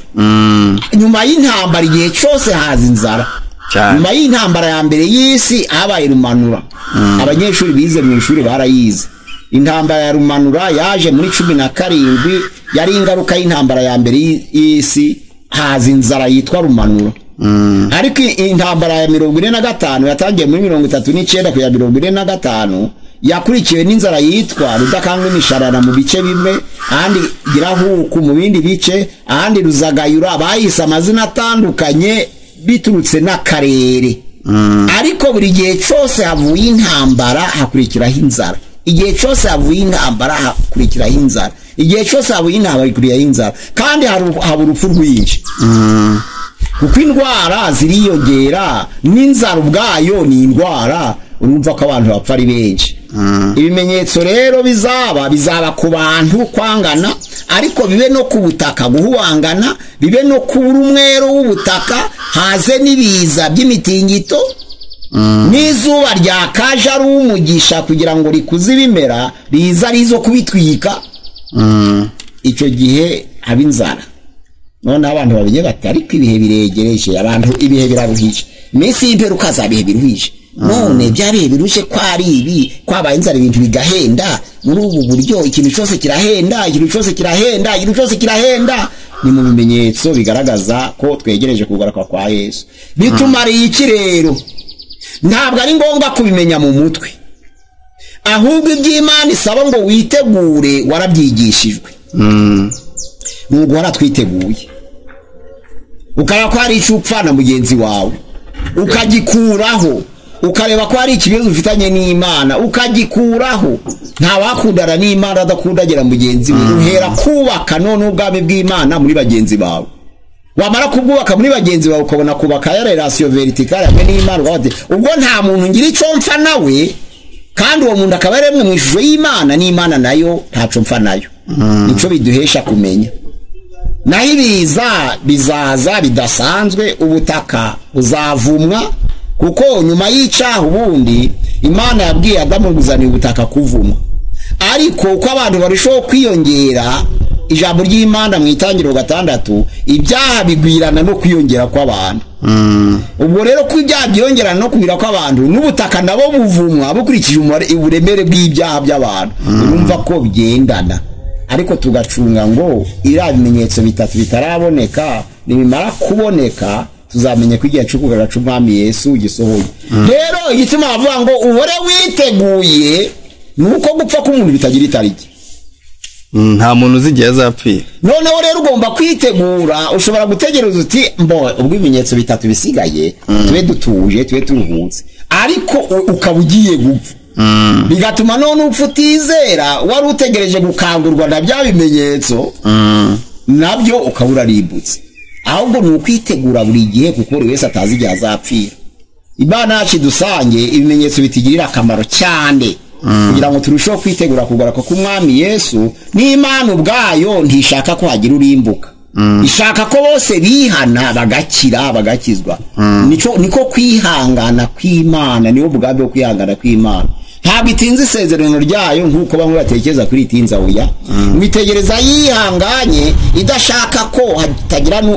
Nyuma y'intambara igihe cyose haza inzara. Nyuma y'intambara ya mbere y'isi habaye rumanura. Abanyeshuri bize mu ishuri barayize. Intambara ya Rumanura yaje muri 17, yari ingaruka y'intambara ya mbere y'isi, haza inzara yitwa Rumanura. Ariko intambara ya 45 yatangiye muri 39 kugera 45, yakurikiwe n'inzara yitwa Rudakangwa imisharara mu bice bimwe, ahandi Girahuku mu bindi bice, ahandi Ruzagayura. Bayise amazina atandukanye biturutse n'akarere. Ariko buri gihe cyose havuye intambara hakurikiraho inzara. Igihe cyose havuye intambara hakurikiraho inzara. Igihe cyose havuye intambara hakurikiraho inzara. Kandi haba urupfu rwinshi. Kuko indwara ziriyongera, n'inzara ubwayo ni indwara, urumva ko abantu bapfa ari benshi. Ibimenyetso rero bizaba ku bantu kwangana, ariko bibe no ku butaka guhuangana, bibe no ku rumwero w'ubutaka, haze n'ibiza by'imitingito, n'izuba ryakaje ari umugisha kugira ngo rikuze ibimera, riza arizo kubitwika. Icyo gihe haba inzara. None abantu babiye bati ariko ibihe biregereje, abantu ibihe biraruhije, iminsi y'imperuka za bihe biruhije. None bya bihe biruje ko ari ibi, kwabaye inzara ibintu bigahenda muri ubu buryo, ikintu cyose kirahenda, ikintu cyose kirahenda, ikintu cyose kirahenda. Ni mu bimenyetso bigaragaza ko twegereje kugaruka kwa Yesu. Bitumariye iki rero? Ntabwo ari ngombwa kubimenya mu mutwe, ahubwo iby'Imana isaba ngo witegure warabyigishijwe. Nubwo waratwiteguye, ukareba ko hari icyo upfa na mugenzi wawe ukagikuraho, ukareba ko hari ikibazo ufitanye n'Imana ukagikuraho. Nta wakundana n'Imana adakundagira mugenzi we. Uhera kubaka none ubwami bw'Imana muri bagenzi bawe. Wamara kubwubaka muri bagenzi bawe ukabona kubaka ya relation verticale hamwe n'Imana, ukavuga ubwo nta muntu ngira icyo mfa nawe, kandi uwo muntu akaba yaremwe mu ishusho y'Imana, n'Imana nayo ntaco mfa nayo. Nico biduhesha kumenya. Naho ibiza bizaza bidasanzwe, ubutaka buzavumwa, kuko nyuma y'icyaha ubundi Imana yabwiye Adamu kuzanira ubutaka kuvumwa. Ariko uko abantu barushaho kwiyongera, ijambo ry'Imana mu Itangiriro 6, ibyaha bigwirana no kwiyongera kw'abantu. Ubwo rero ko ibyaha byiyongerana no kugwira kw'abantu, n'ubutaka nabo buvumwa bukurikije uburemere bw'ibyaha by'abantu. Urumva ko bigendana. Ariko tugacunga ngo iriya bimenyetso bitatu bitaraboneka, nibimara kuboneka tuzamenye ko igihe cyo kugaruka cy'Umwami Yesu gisohoye. Rero igituma bavuga ngo uhore witeguye nuko gupfa k'umuntu bitagira itariki. Nta muntu uzi igihe azapfira. Noneho rero ugomba kwitegura. Ushobora gutegereza uti mbo ubwo ibimenyetso bitatu bisigaye tube dutuje, tube turuhutse, ariko ukaba ugiye gupfa. Bigatuma none upfa utizera, wari utegereje gukangurwa na bya bimenyetso, nabyo ukaba urarimbutse. Ahubwo ni ukwitegura buri gihe, kuko buri wese atazi igihe azapfira. Imana yacu idusange ibimenyetso bitugirira akamaro cyane, kugira ngo turusheho kwitegura kugaruka k'Umwami Yesu. N'Imana ubwayo ntishaka ko hagira urimbuka, ishaka ko bose bihana bagakira, bagakizwa. Niko kwihangana kw'Imana, niwo mugambi wo kwihangana kw'Imana. Ntabwo itinze isezerano ryayo nk'uko bamwe batekereza kuri itinza. Oya, mwitegereza yihanganye, idashaka ko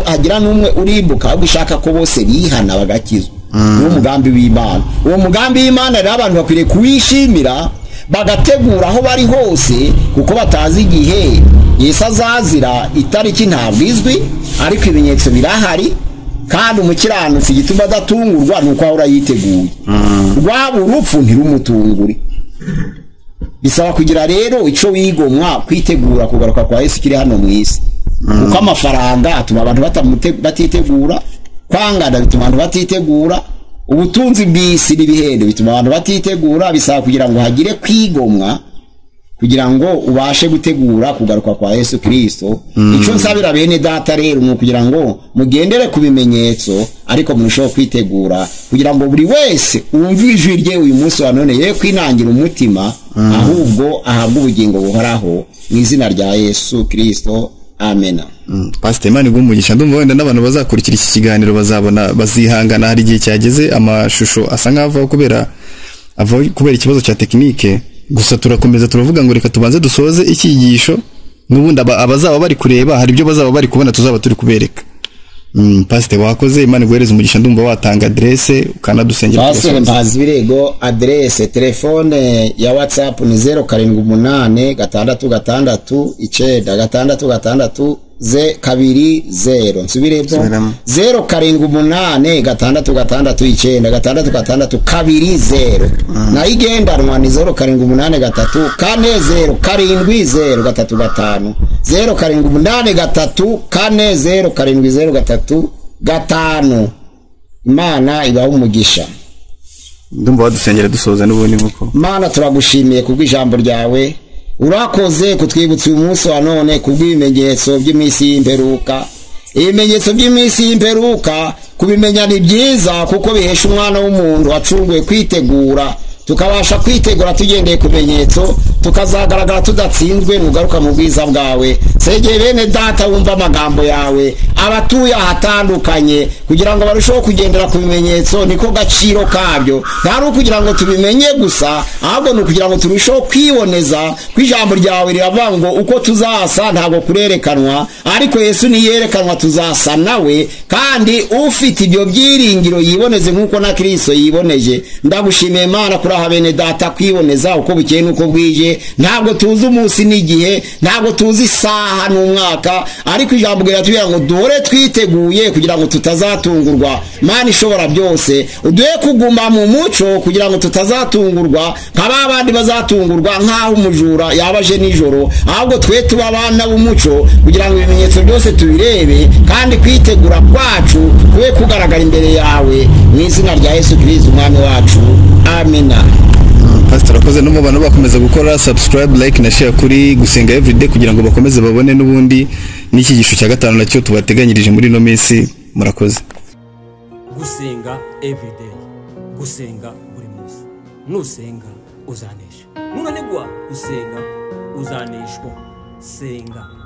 hagira n'umwe urimbuka, ahubwo ishaka ko bose bihana bagakizwa. Niwo mugambi w'Imana. Uwo mugambi w'Imana rero abantu bakwiriye kuwishimira, bagategura aho bari hose, kuko batazi igihe Yesu azazira. Itariki ntabwo izwi, ariko ibimenyetso birahari. Kandi umukiranutsi igituma adatungurwa nuko ahora yiteguye. Rwaba urupfu ntirumutungure. Bisaba kugira rero ico wigomwa kwitegura kugaruka kwa Yesu kiri hano mu isi. Kuko amafaranga atuma abantu batitegura, kwangana bituma abantu batitegura, ubutunzi bw'isi n'ibihendo bituma abantu batitegura. Bisaba kugira ngo hagire kwigomwa kugira ngo ubashe gutegura kugaruka kwa Yesu Kristo. Ico nsabira bene data rero ni kugira ngo mugendere ku bimenyetso, ariko murusheho kwitegura kugira ngo buri wese wumve ijwi rye uyu munsi wa none ye kwinangira umutima, ahubwo ahabwe ubugingo buhoraho mu izina rya Yesu Kristo. Amen. Pastor, Imana iguhe umugisha. Ndumva wenda n'abantu bazakurikira iki kiganiro bazabona bazihangana, hari igihe cyageze amashusho asa nkaho kubera ikibazo cya tekinike. Gusa turakomeza turavuga ngo reka tubanze dusoze icyigisho, n'ubundi abazaba bari kureba hari ibyo bazaba bari kubona tuzaba turi kubereka. Pastor, wakoze, Imana iguhereze umugisha. Ndumva watanga adresse ukanadusengera Pasiteri tugasoza. Mpazi Birego, adresse, telefone ya WhatsApp ni 078 6 6 9 6 6 2 0. Nsubiremo. Subiramo. 078 6 6 9 6 6 2 0. Nayo igendanwa ni 078 3 4 0 7 0 3 5, 078 3 4 0 7 0 3 5. Imana ibahe umugisha. Ndumva wadusengera dusoza n'ubundi nkuko. Mana, turagushimiye kubw'ijambo ryawe. Urakoze kutwibutsa uyu munsi wa none kubw'ibimenyetso by'iminsi y'imperuka. Ibimenyetso by'iminsi y'imperuka kubimenya ni byiza, kuko bihesha umwana w'umuntu wacunguwe kwitegura, tukabasha kwitegura tugendeye ku bimenyetso, tukazagaragara tudatsinzwe nugaruka mu bwiza bwawe. Segeye bene data wumva amagambo yawe, abatuye ahatandukanye, kugira ngo barusheho kugendera ku bimenyetso. Niko gaciro kabyo. Ntari ukugira ngo tubimenye gusa, ahubwo ni ukugira ngo turusheho kwiboneza ko ijambo ryawe riravuga ngo uko tuzasa ntabwo kurerekanwa, ariko Yesu niyerekanwa tuzasa nawe. Kandi ufite ibyo byiringiro yiboneze nk'uko na Kristo yiboneje. Ndagushimiye Mana kuri aha bene data kwiboneza uko bukeye n'uko bwije. Ntabwo tuzi umunsi n'igihe, ntabwo tuzi isaha n'umwaka, ariko ijambo riratubwira ngo duhore twiteguye kugira ngo tutazatungurwa. Mana ishobora byose, uduhe kuguma mu muco kugira ngo tutazatungurwa nka ba bandi bazatungurwa nk'aho umujura yaba aje nijoro, ahubwo twe tuba abana b'umuco kugira ngo ibimenyetso byose tubirebe, kandi kwitegura kwacu kube kugaragara imbere yawe. Mu izina rya Yesu Kristo Umwami wacu, amina. Pastor, akoze. No mu bantu bakomeza gukora subscribe, like na share kuri Gusenga Everyday kugira ngo bakomeze babone n'ubundi n'icyigisho cya gatanu nacyo tubateganyirije muri ino minsi. Murakoze. Gusenga everyday, gusenga buri munsi. Nusenga uzanesha, nunanigwa gusenga uzaneshwa. Senga.